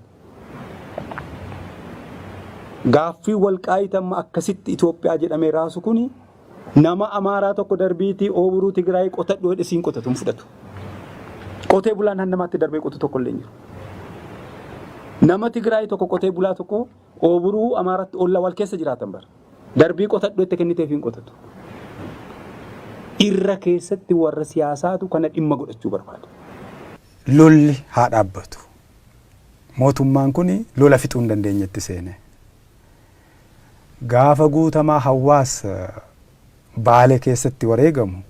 Gaaffii Walqaayit amma akkasitti Itoophiyaa jedhamee raasu kuni nama Amaaraa tokko darbiitii ooburuu Tigraayii qotadhu jedhe siin qotatu hin fudhatu. Qotee bulaan hannamaatti darbee qotu tokko illee hin jiru. Nama Tigraay tokko, qotee bulaa tokko, ooburuu Amaaratti olla wal keessa jiraatan bara. Darbii qotadhu itti kenniteef hin qotatu. Irra keessatti warra siyaasaatu kana dhimma godhachuu barbaada. Lolli haa dhaabbatu. Mootummaan kun lola fixuu hin dandeenyetti seene. Gaafa Guutamaa Hawaas Baalee keessatti wareegamu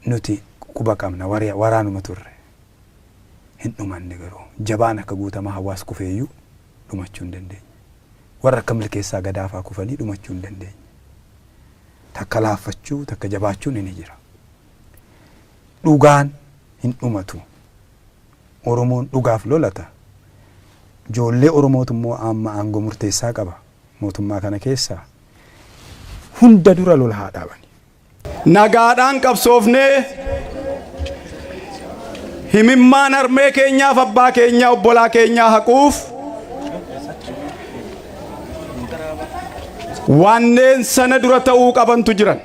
nuti quba qabna, waraanuma turre. Hin dhumanne garuu. Jabaan akka Guutamaa Hawaas kufeeyyuu dhumachuu hin dandeenye. Warra akka Milkeessaa Gadaafaa kufanii dhumachuu hin dandeenye. Takka laaffachuu, takka jabaachuun ni jira. Dhugaan hin dhumatu. Oromoon dhugaaf lolata. Ijoollee Oromootu immoo amma aangoo murteessaa qaba mootummaa kana keessaa. Hunda dura lola haa dhaabani. Nagaadhaan qabsoofnee himimmaan harmee keenyaaf, abbaa keenyaa, obbolaa keenyaa haquuf wanneen sana dura ta'uu qabantu jiran.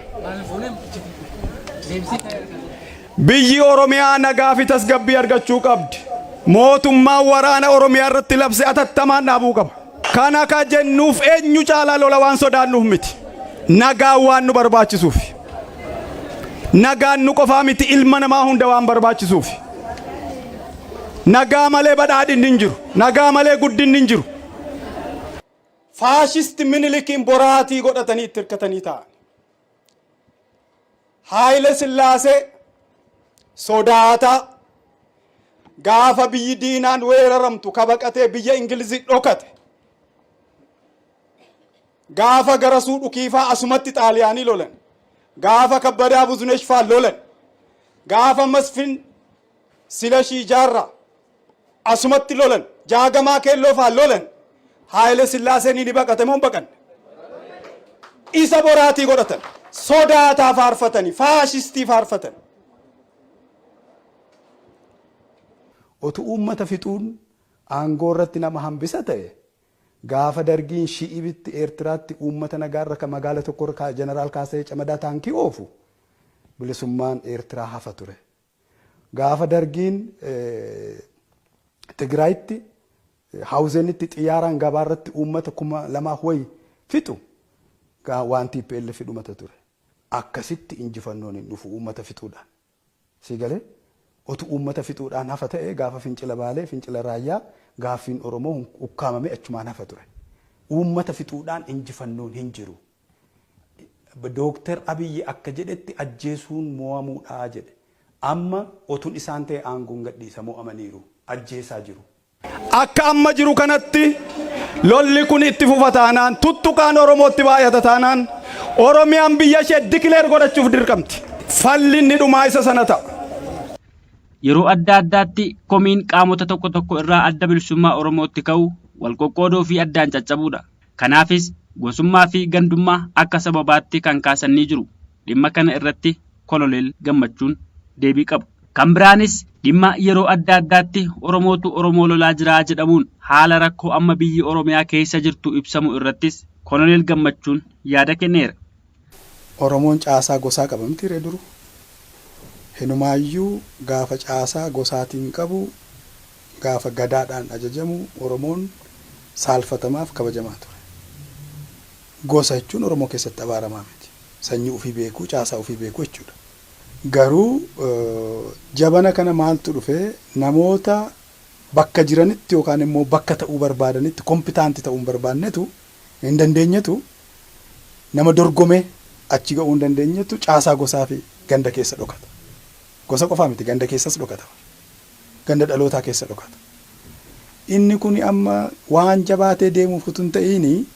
Biyyi Oromiyaa nagaa fi tasgabbii argachuu qabdi. Mootummaan waraana Oromiyaa irratti labse atattamaan dhaabuu qaba. Kana ka jennuuf eenyu caalaa lola waan sodaannuuf miti. Nagaan waan nu barbaachisuuf. Nagaan nu qofaa miti, ilma namaa hunda waan barbaachisuuf. Nagaa malee badhaadhinni hin jiru. Nagaa malee guddinni hin jiru. Faashisti Minilikiin boraatii godhatanii itti hirkatanii taa'an. Haayile Sillaasee sodaataa gaafa biyyi diinaan weeraramtu kabaqatee biyya Ingilizii dhokate. Gaafa Garasuu Dhukiifaa asumatti Xaaliyaanii lolan. Gaafa Kabbadaa Buzunesh faa lolan. Gaafa Masfin Silashii Jaarraa asumatti lolan. Jaagamaa Keelloo faa lolan. Haayile Sillaaseen ni baqate moo hin baqanne? Isa boraatii godhatan. Sodaataa faarfatanii, faashistii faarfatan. Otu uummata fixuun aangoo irratti nama hambisa ta'e, gaafa Dargiin Shi'ibitti Eertiraatti uummata nagaarra ka magaala tokkorra Jeneraal Kaasayee Camadaa taankii oofu, bilisummaan Eertiraa hafa ture. Gaafa Dargiin Tigraayitti Hawuzeenitti xiyyaaraan gabaarratti uummata 2000f wayi fixu, waan TPLF dhumata ture. Akkasitti injifannoon hin dhufu uummata fixuudhaan. Sii galee? Otu uummata fixuudhaan hafa ta'e, gaafa fincila Baalee, fincila Raayyaa, gaaffiin Oromoo ukkaamamee achumaan hafa ture. Uummata fixuudhaan injifannoon hin jiru. Dooktar Abiyyi akka jedhetti ajjeesuun mo'amuudha jedhe. Amma otun isaan ta'e aangoon gadhiisa, mo'amaniiru. Ajjeesaa jiru. Akka amma jiru kanatti lolli kun itti fufa taanaan, tuttuqaan Oromootti baay'ata taanaan, Oromiyaan biyya ishee declare godhachuuf dirqamti. Falli inni dhumaa isa sana ta'a. Yeroo adda addaatti komiin qaamota tokko tokko irraa Adda Bilisummaa Oromootti ka'u wal qoqqooduu fi addaan caccabuudha. Kanaafis gosummaa fi gandummaa akka sababaatti kan kaasan ni jiru. Dhimma kana irratti Koloneel Gammachuun deebii qabu. Kan biraanis dhimma yeroo adda addaatti Oromootu Oromoo lolaa jira jedhamuun haala rakkoo amma biyyi Oromiyaa keessa jirtu ibsamu irrattis Koloneel Gammachuun yaada kenneera. Oromoon caasaa gosaa qaba mitii ree duruu? Hinumaayyuu gaafa caasaa gosaatiin qabu, gaafa Gadaadhaan ajajamu, Oromoon saalfatamaaf kabajamaa ture. Gosa jechuun Oromoo keessatti abaaramaa miti. Sanyii ufii beekuu, caasaa ufii beekuu jechuudha. Garuu jabana kana maaltu dhufe? Namoota bakka jiranitti yookaan immoo bakka ta'uu barbaadanitti competent ta'uu hin barbaannetu, hin dandeenyetu, nama dorgomee achi ga'uu hin dandeenyetu caasaa gosaa fi ganda keessa dhokata. Gosa qofaa miti, ganda keessas dhokata. Ganda dhalootaa keessa dhokata. Inni kun amma waan jabaatee deemuuf utuu hin ta'iini,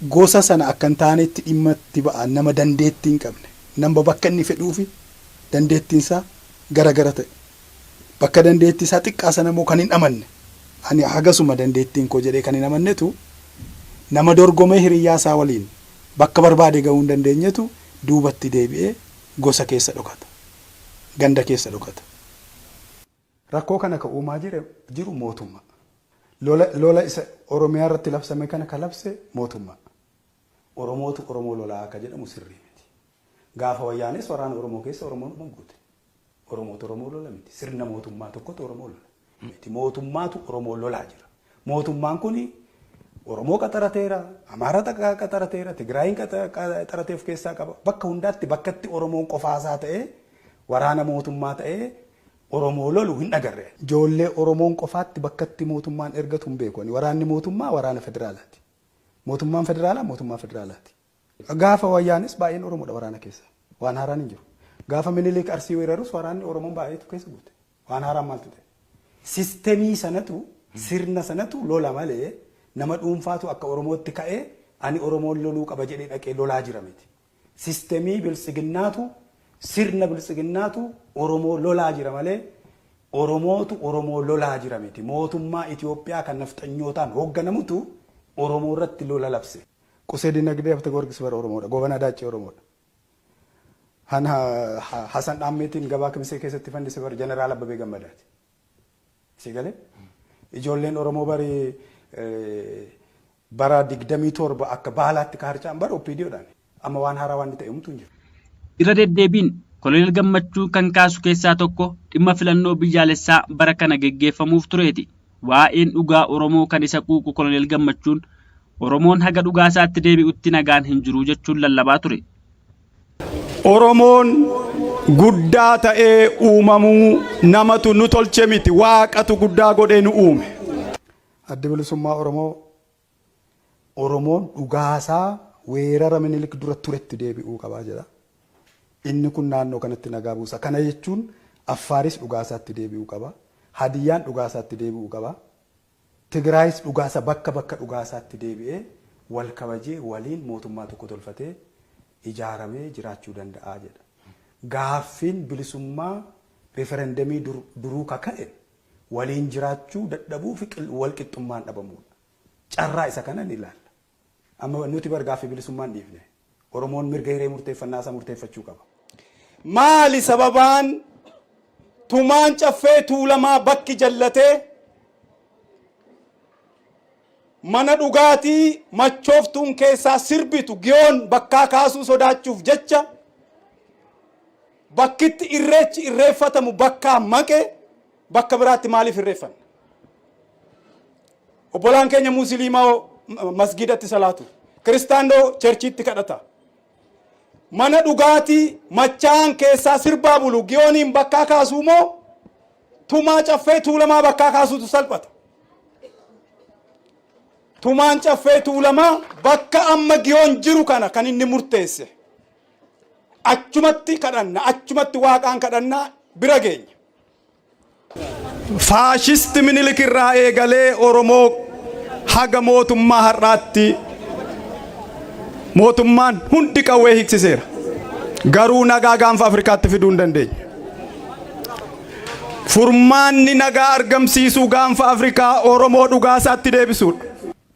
gosa sana akka hin taanetti dhimma itti ba'a, nama dandeettii hin qabne, nama bakka inni fedhuu fi dandeettiin isaa gara gara ta'e. Bakka dandeettii isaa xiqqaa sana immoo kan hin amanne, ani hagasuma dandeettiin koo jedhee kan hin amannetu, nama dorgomee hiriyyaa isaa waliin bakka barbaade ga'uu hin dandeenyetu duubatti deebi'ee gosa keessa dhokata. Ganda keessa dhokata. Rakkoo kana ka uumaa jiru mootummaa. Lola isa Oromiyaa irratti labsame kana ka labse mootummaa. Oromootu Oromoo lolaa akka jedhamu sirrii miti. Gaafa Wayyaanes waraana Oromoo keessa Oromoon dhuma guute. Oromootu Oromoo lola miti. Sirna mootummaa tokkotu Oromoo lola. Mootummaatu Oromoo lolaa jira. Mootummaan kun Oromoo qaxarateera, Amaara qaxarateera, Tigraayin qaxaratee of keessaa qaba. Bakka hundaatti bakkatti Oromoon qofaasaa ta'ee waraana mootummaa ta'ee Oromoo lolu hin agarre. Ijoollee Oromoon qofaatti bakkatti mootummaan ergatu hin beeku. Waraanni mootummaa waraana federaalaati. Mootummaan federaalaa mootummaa federaalaati. Gaafa wayyaanis baay'een Oromoodha waraana keessa. Waan haaraan hin jiru. Gaafa Minilik Arsii weerarus waraanni Oromoon baay'eetu keessa guute. Waan haaraan maaltu ta'e? Sistemii sanatu, sirna sanatu lola malee nama dhuunfaatu akka Oromootti ka'ee ani Oromoon loluu qaba jedhee dhaqee lolaa jira miti. Sistemii biltsiginnaatu, sirna biltsiginnaatu Oromoo lolaa jira malee Oromootu Oromoo lolaa jira miti. Mootummaa Itoophiyaa kan nafxanyootaan hoogganamutu Oromoo irratti lola labse. Qusee Dinagdee Habte Goorgis bara Oromoodha. Gobanaa Daaccee Oromoodha. Hasan Dhaammeetiin gabaa Kimisee keessatti fannise bara Jeneraal Abbabee Gammadaati. Si galee? Ijoolleen Oromoo bari bara 27 akka baalaatti ka harca'an bara OPDOdhaan. Amma waan haaraa waan ta'e homtuu hin jiru. Irra deddeebiin Koloneel Gammachuu kan kaasu keessaa tokko dhimma filannoo biyyaalessaa bara kana geggeeffamuuf tureeti. Waa'een dhugaa Oromoo kan isa quuqu Koloneel Gammachuun Oromoon haga dhugaa isaatti deebi'utti nagaan hin jiru jechuun lallabaa ture. Oromoon guddaa ta'ee uumamuu namatu nu tolche miti, Waaqatu guddaa godhee nu uume. Addi Bilisummaa Oromoo Oromoon dhugaasaa weerara Minilik dura turetti deebi'uu qabaa jedha. Inni kun naannoo kanatti nagaa buusa. Kana jechuun Affaaris dhugaasaatti deebi'uu qaba. Hadiyyaan dhugaasaatti deebi'uu qaba. Tigraayis dhugaasa bakka bakka dhugaasaatti deebi'ee wal kabajee waliin mootummaa tokko tolfatee ijaaramee jiraachuu danda'a jedha. Gaaffiin bilisummaa referendemii duruu kaka'e waliin jiraachuu dadhabuu fi wal qixxummaan dhabamuudha. Carraa isa kana ni ilaalla. Amma nuti bar gaaffii bilisummaa hin dhiifne. Oromoon mirga hiree murteeffannaa isaa murteeffachuu qaba. Maali sababaan tumaan Caffee Tuulamaa bakki jallatee mana dhugaatii machooftuun keessaa sirbitu Giyoon bakkaa kaasuu sodaachuuf jecha bakkitti irreechi irreeffatamu bakkaa maqe bakka biraatti maaliif irreeffanna? Obbolaan keenya Musliimaa masgiidatti salaatu. Kiristaannoo cherchiitti kadhata. Mana dhugaatii machaa'an keessaa sirbaa bulu Giyooniin bakkaa kaasuu moo tumaa Caffee Tuulamaa bakkaa kaasuutu salphata? Tumaan Caffee Tuulamaa bakka amma Giyoon jiru kana kan inni murteesse. Achumatti kadhanna, achumatti Waaqaan kadhannaa bira geenya. Faashisti Minilik irraa eegalee Oromoo haga mootummaa har'aatti mootummaan hundi qawwee hiiksiseera. Garuu nagaa gaanfa Afrikaatti fiduu hin dandeenye. Furmaanni nagaa argamsiisuu gaanfa Afrikaa Oromoo dhugaasaatti deebisuudha.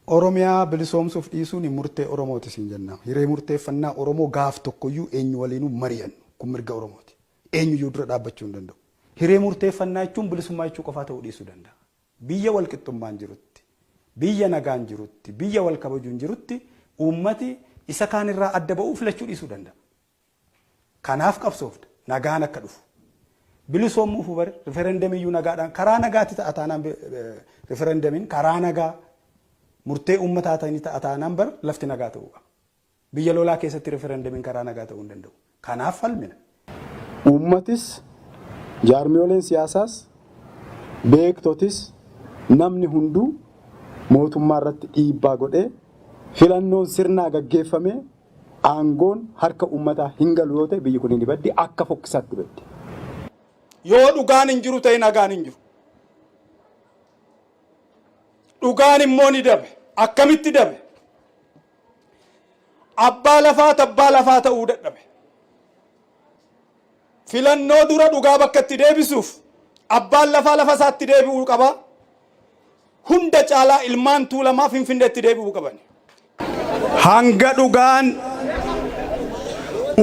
Oromiyaa bilisoomsuuf dhiisuun murtee Oromooti siin jenna. Hiree murteeffannaa Oromoo gaaf tokkoyyuu eenyu waliinuu mari'annu. Kun mirga Oromooti. Eenyuyyuu dura dhaabbachuu hin danda'u. Hiree murteeffannaa jechuun bilisummaa jechuu qofaa ta'uu dhiisuu danda'a. Biyya wal qixxummaan jirutti, biyya nagaan jirutti, biyya wal kabajuun jirutti uummati isa kaan irraa adda ba'uu filachuu dhiisuu danda'a. Kanaaf qabsoofna. Nagaan akka dhufu. Bilisoomuuf bar riferendemiyyuu nagaadhaan karaa nagaatti ta'a taanaan, riferendemiin karaa nagaa murtee uummataa ta'anii ta'a taanaan bar lafti nagaa ta'uu qaba. Biyya lolaa keessatti riferendemiin karaa nagaa ta'uu hin danda'u. Kanaaf falmina. Uummatis, jaarmiyooleen siyaasaas, beektotis, namni hunduu mootummaa irratti dhiibbaa godhee filannoon sirnaa gaggeeffamee aangoon harka uummataa hin galu yoo ta'e, biyyi kun ni baddi, akka fokkisaatti baddi. Yoo dhugaan hin jiru ta'e nagaan hin jiru. Dhugaan immoo ni dabe. Akkamitti dabe? Abbaa lafaa abbaa lafaa ta'uu dadhabe. Filannoo dura dhugaa bakka itti deebisuuf abbaan lafaa lafa isaatti deebi'uu qaba. Hunda caalaa ilmaan Tuulamaa Finfinneetti deebi'uu qaban. Hanga dhugaan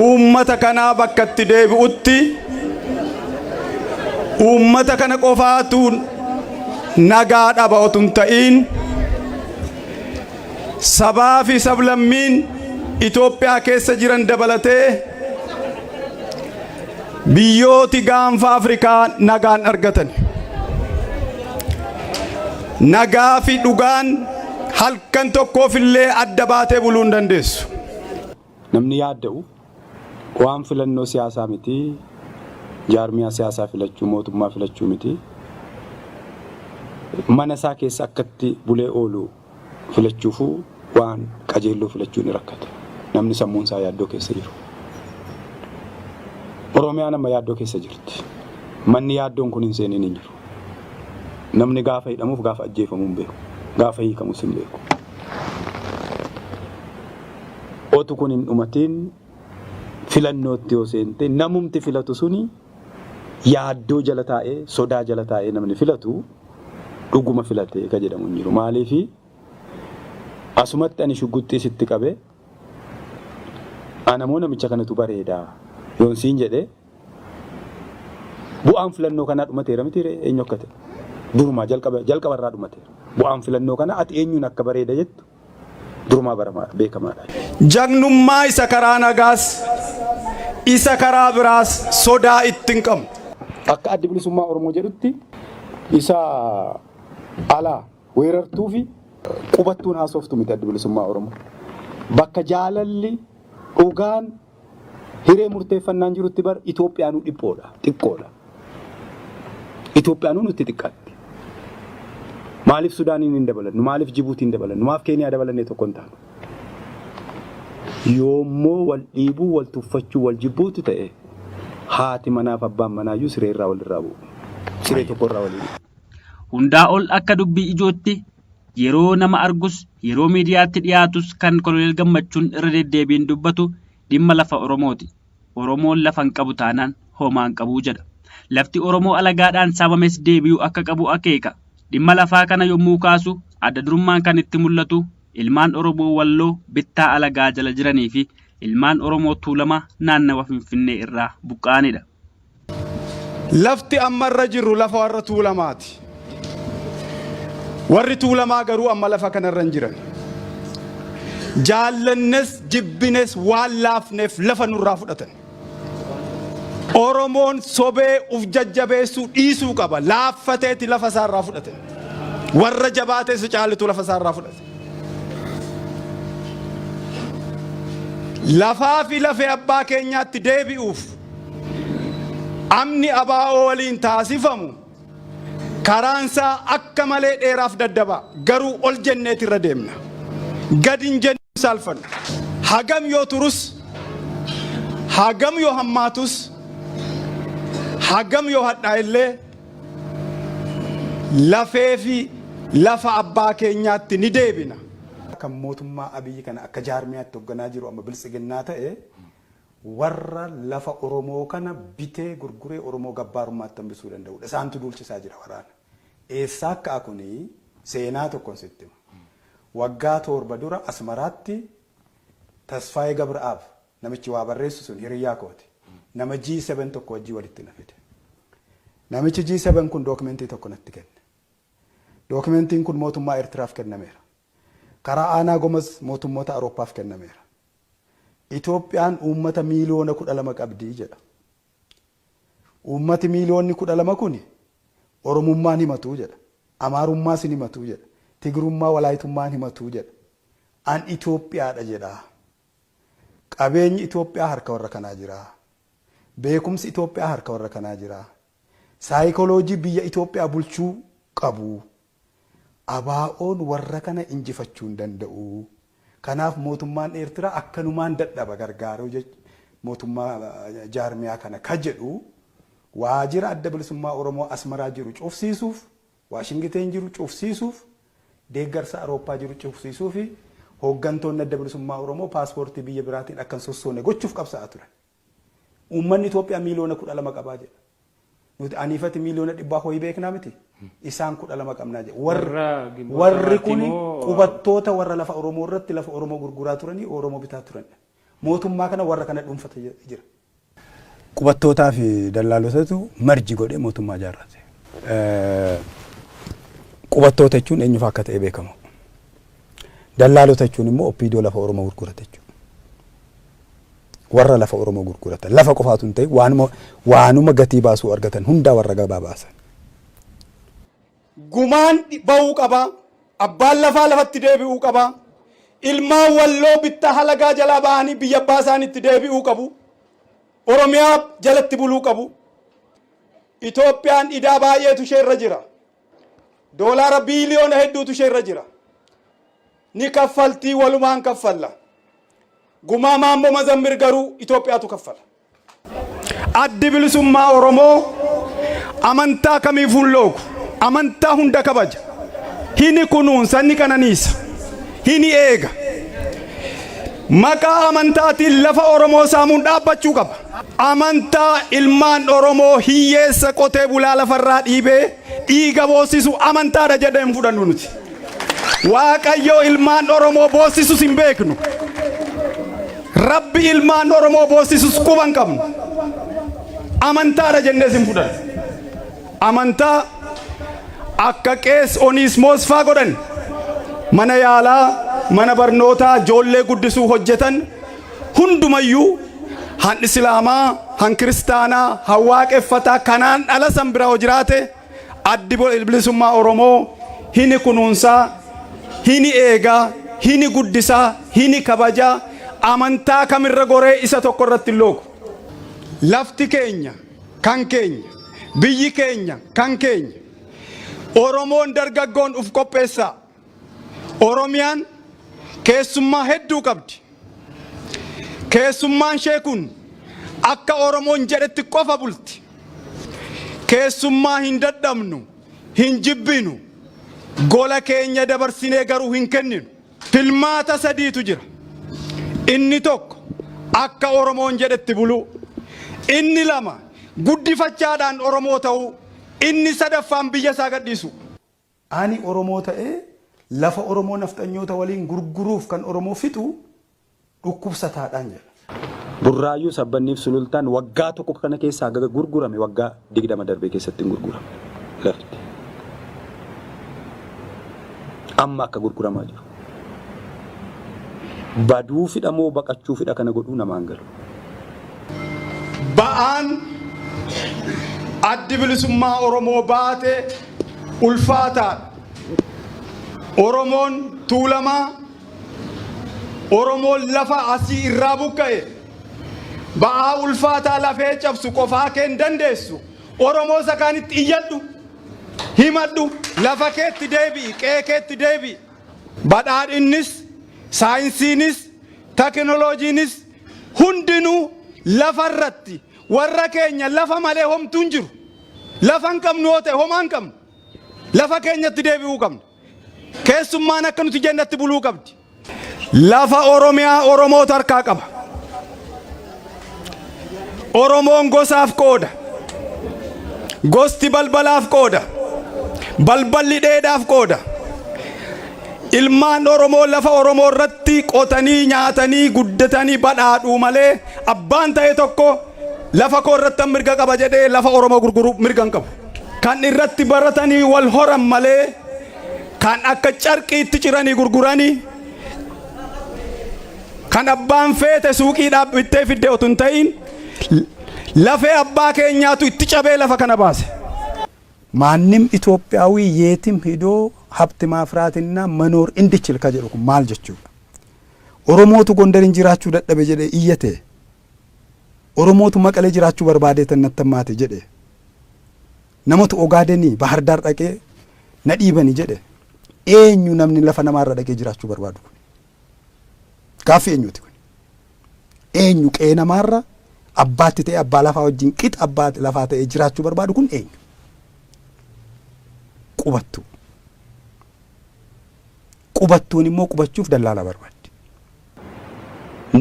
uummata kanaa bakka itti deebi'utti uummata kana qofaatu nagaa dhaba otoo hin ta'iin, sabaa fi sablammiin Itoophiyaa keessa jiran dabalatee biyyooti gaanfa Afrikaa nagaan argatan. Nagaa fi dhugaan halkan tokkoof illee adda baatee buluu hin dandeessu. Namni yaadda'u waan filannoo siyaasaa miti, jaarmiyaa siyaasaa filachuu, mootummaa filachuu miti. Mana isaa keessa akkatti bulee oolu filachuufuu waan qajeelloo filachuu ni rakkata. Namni sammuun isaa yaaddoo keessa jiru. Oromiyaan amma yaaddoo keessa jirti. Manni yaaddoon kun hin seeniin hin jiru. Namni gaafa hidhamuuf gaafa ajjeefamu hin beeku. Gaafa hiikamus hin beeku. Otu kun hin dhumatiin filannootti yoo seente namumti filatu suni yaaddoo jala taa'ee sodaa jala taa'ee namni filatu dhuguma filate ka jedhamu hin jiru. Maaliifi asumatti ani shugguxxii sitti qabe anamoo namicha kanatu bareeda yoon siin jedhe bu'aan filannoo kanaa dhumateera miti ree eenyu akka ta'e durumaa jalqaba jalqabarraa dhumateera. Bu'aan filannoo kanaa ati eenyuun akka bareeda jettu durumaa baramaadha beekamaadha. Jagnummaa isa karaa nagaas isa karaa biraas sodaa itti hin qabnu. Akka Addi Bilisummaa Oromoo jedhutti isa alaa weerartuu fi qubattuun haasoftu miti Addi Bilisummaa Oromoo. Bakka jaalalli dhugaan hiree murteeffannaan jirutti bar Itoophiyaanuu dhiphoodha, xiqqoodha. Itoophiyaanuu nutti xiqqaatti. Maaliif Sudaaniin hin dabalannu? Maaliif Jibuutiin dabalannu? Maaf Keeniyaa dabalannee tokko hin taanu? Yoommoo wal dhiibuu, wal tuffachuu, wal jibbuutu ta'e haati manaaf abbaan manaayyuu siree irraa walirraa bu'u. Siree tokko irraa walii bu'u. Hundaa ol akka dubbii ijootti yeroo nama argus yeroo miidiyaatti dhiyaatus kan Koloneel Gammachuun irra deddeebiin dubbatu dhimma lafa Oromooti. Oromoon lafa hin qabu taanaan homaa hin qabu jedha. Lafti Oromoo alagaadhaan saamames deebi'uu akka qabu akeeka. Dhimma lafaa kana yommuu kaasu adda durummaan kan itti mul'atu ilmaan Oromoo Walloo bittaa alagaa jala jiranii fi ilmaan Oromoo Tuulamaa naannawa Finfinnee irraa buqqa'anidha. Lafti amma irra jirru lafa warra Tuulamaati. Warri Tuulamaa garuu amma lafa kanarra hin jiran. Jaallannes jibbines waan laafneef lafa nurraa fudhatan. Oromoon sobee uf jajjabeessuu dhiisuu qaba. Laaffateeti lafa isaarraa fudhatan. Warra jabaatee isa caalitu lafa isaarraa fudhate. Lafaa fi lafee abbaa keenyaatti deebi'uuf amni ABO waliin taasifamu karaan isaa akka malee dheeraaf daddabaa garuu ol jenneeti irra deemna. Gad hin jennu saalfannu. Hagam yoo turus, hagam yoo hammaatus, hagam yoo hadhaa'ellee lafee fi lafa abbaa keenyaatti ni deebina. Kan mootummaa Abiyyi kana akka jaarmiyaatti hogganaa jiru amma biltsiginnaa ta'e warra lafa Oromoo kana bitee gurguree Oromoo gabbaarummaatti hambisuu danda'udha. Isaantu duulchisaa jira waraana. Eessaa ka'a kuni seenaa tokkon sitti hima. Waggaa 7 dura Asmaraatti Tasfaayee Gabra'aab namichi waa barreessu sun hiriyyaa kooti. Nama G7 tokko wajjin walitti na fide. Namichi G7 kun dookimentii tokko natti kenne. Dookimentiin kun mootummaa Eertiraaf kennameera. Karaa Aanaa Gomaz mootummoota Awurooppaaf kennameera. Itoophiyaan uummata miiliyoona 12 qabdi jedha. Uummati miiliyoonni 12 kuni Oromummaan himatu jedha. Amaarummaas hin himatu jedha. Tigrummaa Walaayitummaan himatu jedha. An Itoophiyaadha jedha. Qabeenyi Itoophiyaa harka warra kanaa jira. Beekumsi Itoophiyaa harka warra kanaa jira. Saayikoloojii biyya Itoophiyaa bulchuu qabu. ABOn warra kana injifachuu hin danda'u. Kanaaf mootummaan Eertiraa akkanumaan dadhaba gargaaruu mootummaa jaarmiyaa kana ka jedhu waajira Adda Bilisummaa Oromoo Asmaraa jiru cufsiisuuf, Waashingiteen jiru cufsiisuuf, deeggarsa Arooppaa jiru cufsiisuu fi hooggantoonni Adda Bilisummaa Oromoo paaspoortii biyya biraatiin akka hin sossoone gochuuf qabsaa'aa turan. Uummanni Itoophiyaa miiliyoona 12 qabaa jedha. Nuti aniifati miiliyoona dhibbaa hoyi beeknaa miti? Isaan 12 qabnaa jedha. Warra Ginboot Warri Sabaatti kun immoo qubattoota warra lafa Oromoo irratti lafa Oromoo gurguraa turanii Oromoo bitaa turanidha. Mootummaa kana warra kana dhuunfate jira. Qubattootaa fi dallaalotatu marji godhee mootummaa ijaarrate. Qubattoota jechuun eenyufaa akka ta'e beekama. Dallaalota jechuun immoo OPDO lafa Oromoo gurgurate jechuudha. Warra lafa Oromoo gurguratan lafa qofaatu hin ta'in waanuma waanuma gatii baasuu argatan hundaa warra gabaa baasan. Gumaan ba'uu qaba. Abbaan lafaa lafatti deebi'uu qaba. Ilmaan Walloo bittaa halagaa jalaa ba'anii biyya abbaa isaaniitti deebi'uu qabu. Oromiyaa jalatti buluu qabu. Itoophiyaan idaa baay'eetu ishee irra jira. Doolaara biiliyoona hedduutu ishee irra jira. Ni kaffaltii walumaan kaffalla. Gumaa Maammoo Mazammir garuu Itoophiyaatu kaffala. Addi Bilisummaa Oromoo amantaa kamiifuu hin loogu. Amantaa hunda kabaja. Hini kunuunsa, ni qananiisa. Hini eega. Maqaa amantaatiin lafa Oromoo saamuun dhaabbachuu qaba. Amantaa ilmaan Oromoo hiyyeessa qotee bulaa lafarraa dhiibee dhiiga boossisu amantaadha jedhee hin fudhannu nuti. Waaqayyo ilmaan Oromoo boossisus hin beeknu. Rabbi ilmaan Oromoo boossisus quba hin qabnu. Amantaadha jennees hin fudhannu. Amantaa akka qees Oniismoos faa godhan mana yaalaa, mana barnootaa, ijoollee guddisuu hojjetan hundumayyuu han Islaamaa, han Kiristaanaa, han Waaqeffataa kanaan dhala san bira hoo jiraate Addi Bilisummaa Oromoo hini kunuunsaa, hini eegaa, hini guddisaa, hini kabajaa, amantaa kamirra goree isa tokko irratti hin loogu. Lafti keenya kan keenya, biyyi keenya kan keenya. Oromoon dargaggoon uf qopheessaa. Oromiyaan keessummaa hedduu qabdi. Keessummaan ishee kun akka Oromoon jedhetti qofa bulti. Keessummaa hin dadhabnu, hin jibbinu, gola keenya dabarsinee garuu hin kenninu. Filmaata sadiitu jira. Inni tokko akka Oromoon jedhetti buluu. Inni lama guddifachaadhaan Oromoo ta'uu. Inni sadaffaan biyya isaa gadhiisuu. Ani Oromoo ta'ee lafa Oromoo nafxanyoota waliin gurguruuf kan Oromoo fixu dhukkubsataadhaan jedha. Burraayyuu, Sabbanniif Sulultaan waggaa tokko kana keessa haga gurgurame waggaa 20 darbe keessatti hin gurguramne lafti. Amma akka gurguramaa jiru. Baduufidha moo baqachuufidha kana godhuu namaan galu. Ba'aan Addi Bilisummaa Oromoo baate ulfaataadha. Oromoon Tuulamaa, Oromoon lafa asii irraa buqqa'e ba'aa ulfaataa lafee cabsu qofaa kee hin dandeessu. Oromoo isa kaanitti iyyadhu, himadhu, lafa keetti deebi'i, qe'ee keetti deebi'i. Badhaadhinnis, saayinsiinis, tekinooloojiinis hundinuu lafa irratti warra keenya lafa malee homtuu hin jiru. Lafa hin qabnu yoo ta'e homaa hin qabnu. Lafa keenyatti deebi'uu qabna. Keessummaan akka nuti jennetti buluu qabdi. Lafa Oromiyaa Oromootu harkaa qaba. Oromoon gosaaf qooda. Gosti balbalaaf qooda. Balballi dheedaaf qooda. Ilmaan Oromoo lafa Oromoo irratti qotanii nyaatanii guddatanii badhaadhuu malee abbaan ta'e tokko lafa koo irratti mirga qaba jedhee lafa Oromoo gurguruu mirga hin qabu. Kan irratti baratanii wal horan malee kan akka carqiitti ciranii gurguranii kan abbaan feete suuqiidhaa bittee fidde otoo hin ta'in lafee abbaa keenyaatu itti cabee lafa kana baase. ማንም ኢትዮጵያዊ የትም ሂዶ ሀብት ማፍራትና መኖር እንዲችል ka jedhu kun maal jechuudha? Oromootu Gondarin jiraachuu dadhabe jedhee iyyate. Oromootu Maqalee jiraachuu barbaadee tan natti hammaate jedhe. Namatu Ogaadenii Bahar Daar dhaqee na dhiibani jedhe. Eenyu namni lafa namaarra dhaqee jiraachuu barbaadu kun? Gaaffii eenyuti kun? Eenyu qe'ee namaarra abbaatti ta'e abbaa lafaa wajjin qixa abbaa lafaa ta'ee jiraachuu barbaadu kun eenyu? Qubattuu. Qubattuun immoo qubachuuf dallaala barbaaddi.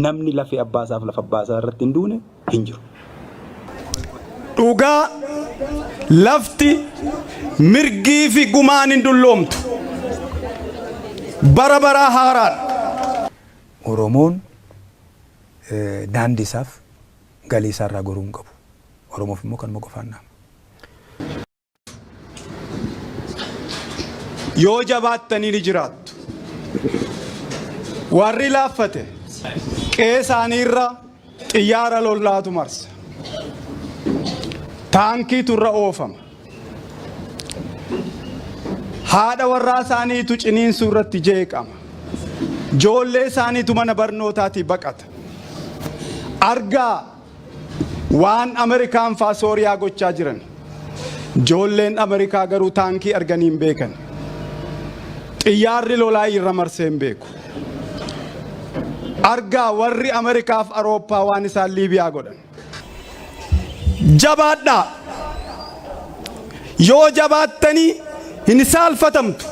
Namni lafee abbaa isaaf lafa abbaa isaa irratti hin duune hin jiru. Dhugaa lafti mirgii fi gumaan hin dulloomtu. Bara baraa haaraadha. Oromoon daandii isaaf galii isaarraa goruu hin qabu. Oromoof immoo kanuma qofaan dhaama. Yoo jabaattanii ni jiraattu. Warri laaffate qe'ee isaaniirra xiyyaara lollaatu marsa. Taankiitu irra oofama. Haadha warraa isaaniitu ciniinsuu irratti jeeqama. Ijoollee isaaniitu mana barnootaatii baqata. Argaa waan Ameerikaan faa Sooriyaa gochaa jiran. Ijoolleen Ameerikaa garuu taankii arganii hin beekan. Xiyyaarri lolaa irra marsee hin beeku. Argaa warri Ameerikaaf Awurooppaa waan isaan Liibiyaa godhan. Jabaadhaa. Yoo jabaattanii hin saalfatamtu.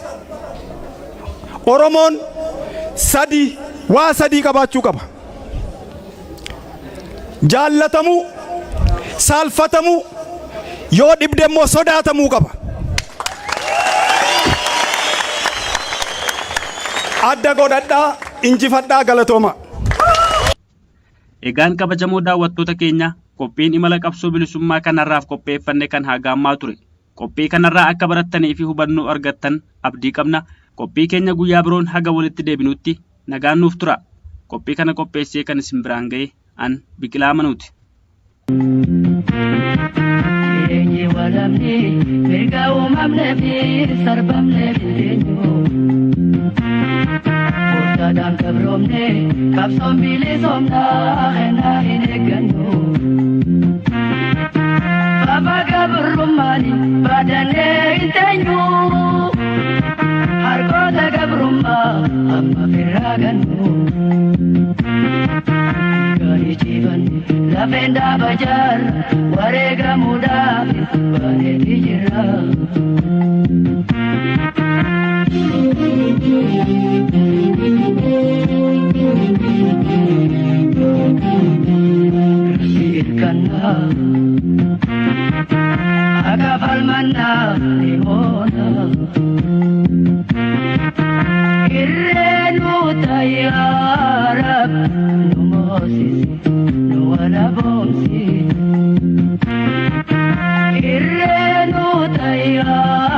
Oromoon sadii waa sadii qabaachuu qaba. Jaallatamuu, saalfatamuu, yoo dhibde immoo sodaatamuu qaba. Adda godhadhaa, injifadhaa galatooma. Egaan kabajamoo daawwattoota keenya qophiin imala qabsoo bilisummaa kanarraaf qopheeffanne kan hagaammaa ture. Qophii kanarraa akka barattanii fi hubannoo argattan abdii qabna. Qophii keenya guyyaa biroon haga walitti deebinutti nagaan nuuf tura. Qophii kana qopheessee kan isin biraan ga'e an Biqilaa Manuuti. Jireenyi walamni mirga uumamnee fi sarbamnee fi eenyu. Gooftaadhaan gabroomne qabsoon bilisoomnaa kennaa hin eeggannu. Baba gabrummaani baadannee hin teenyu. Harkoota gabrummaa amma firraa gannu. Gaarii ciifan lafeen dhaaba jaarra wareegamuudhaaf baaneeti jirra. Rabbi irkannaa akka falmannaa ni moona. Irreenu tayyaa Rabbi nu moosisi nu walaboomsi. Irreenu tayyaa.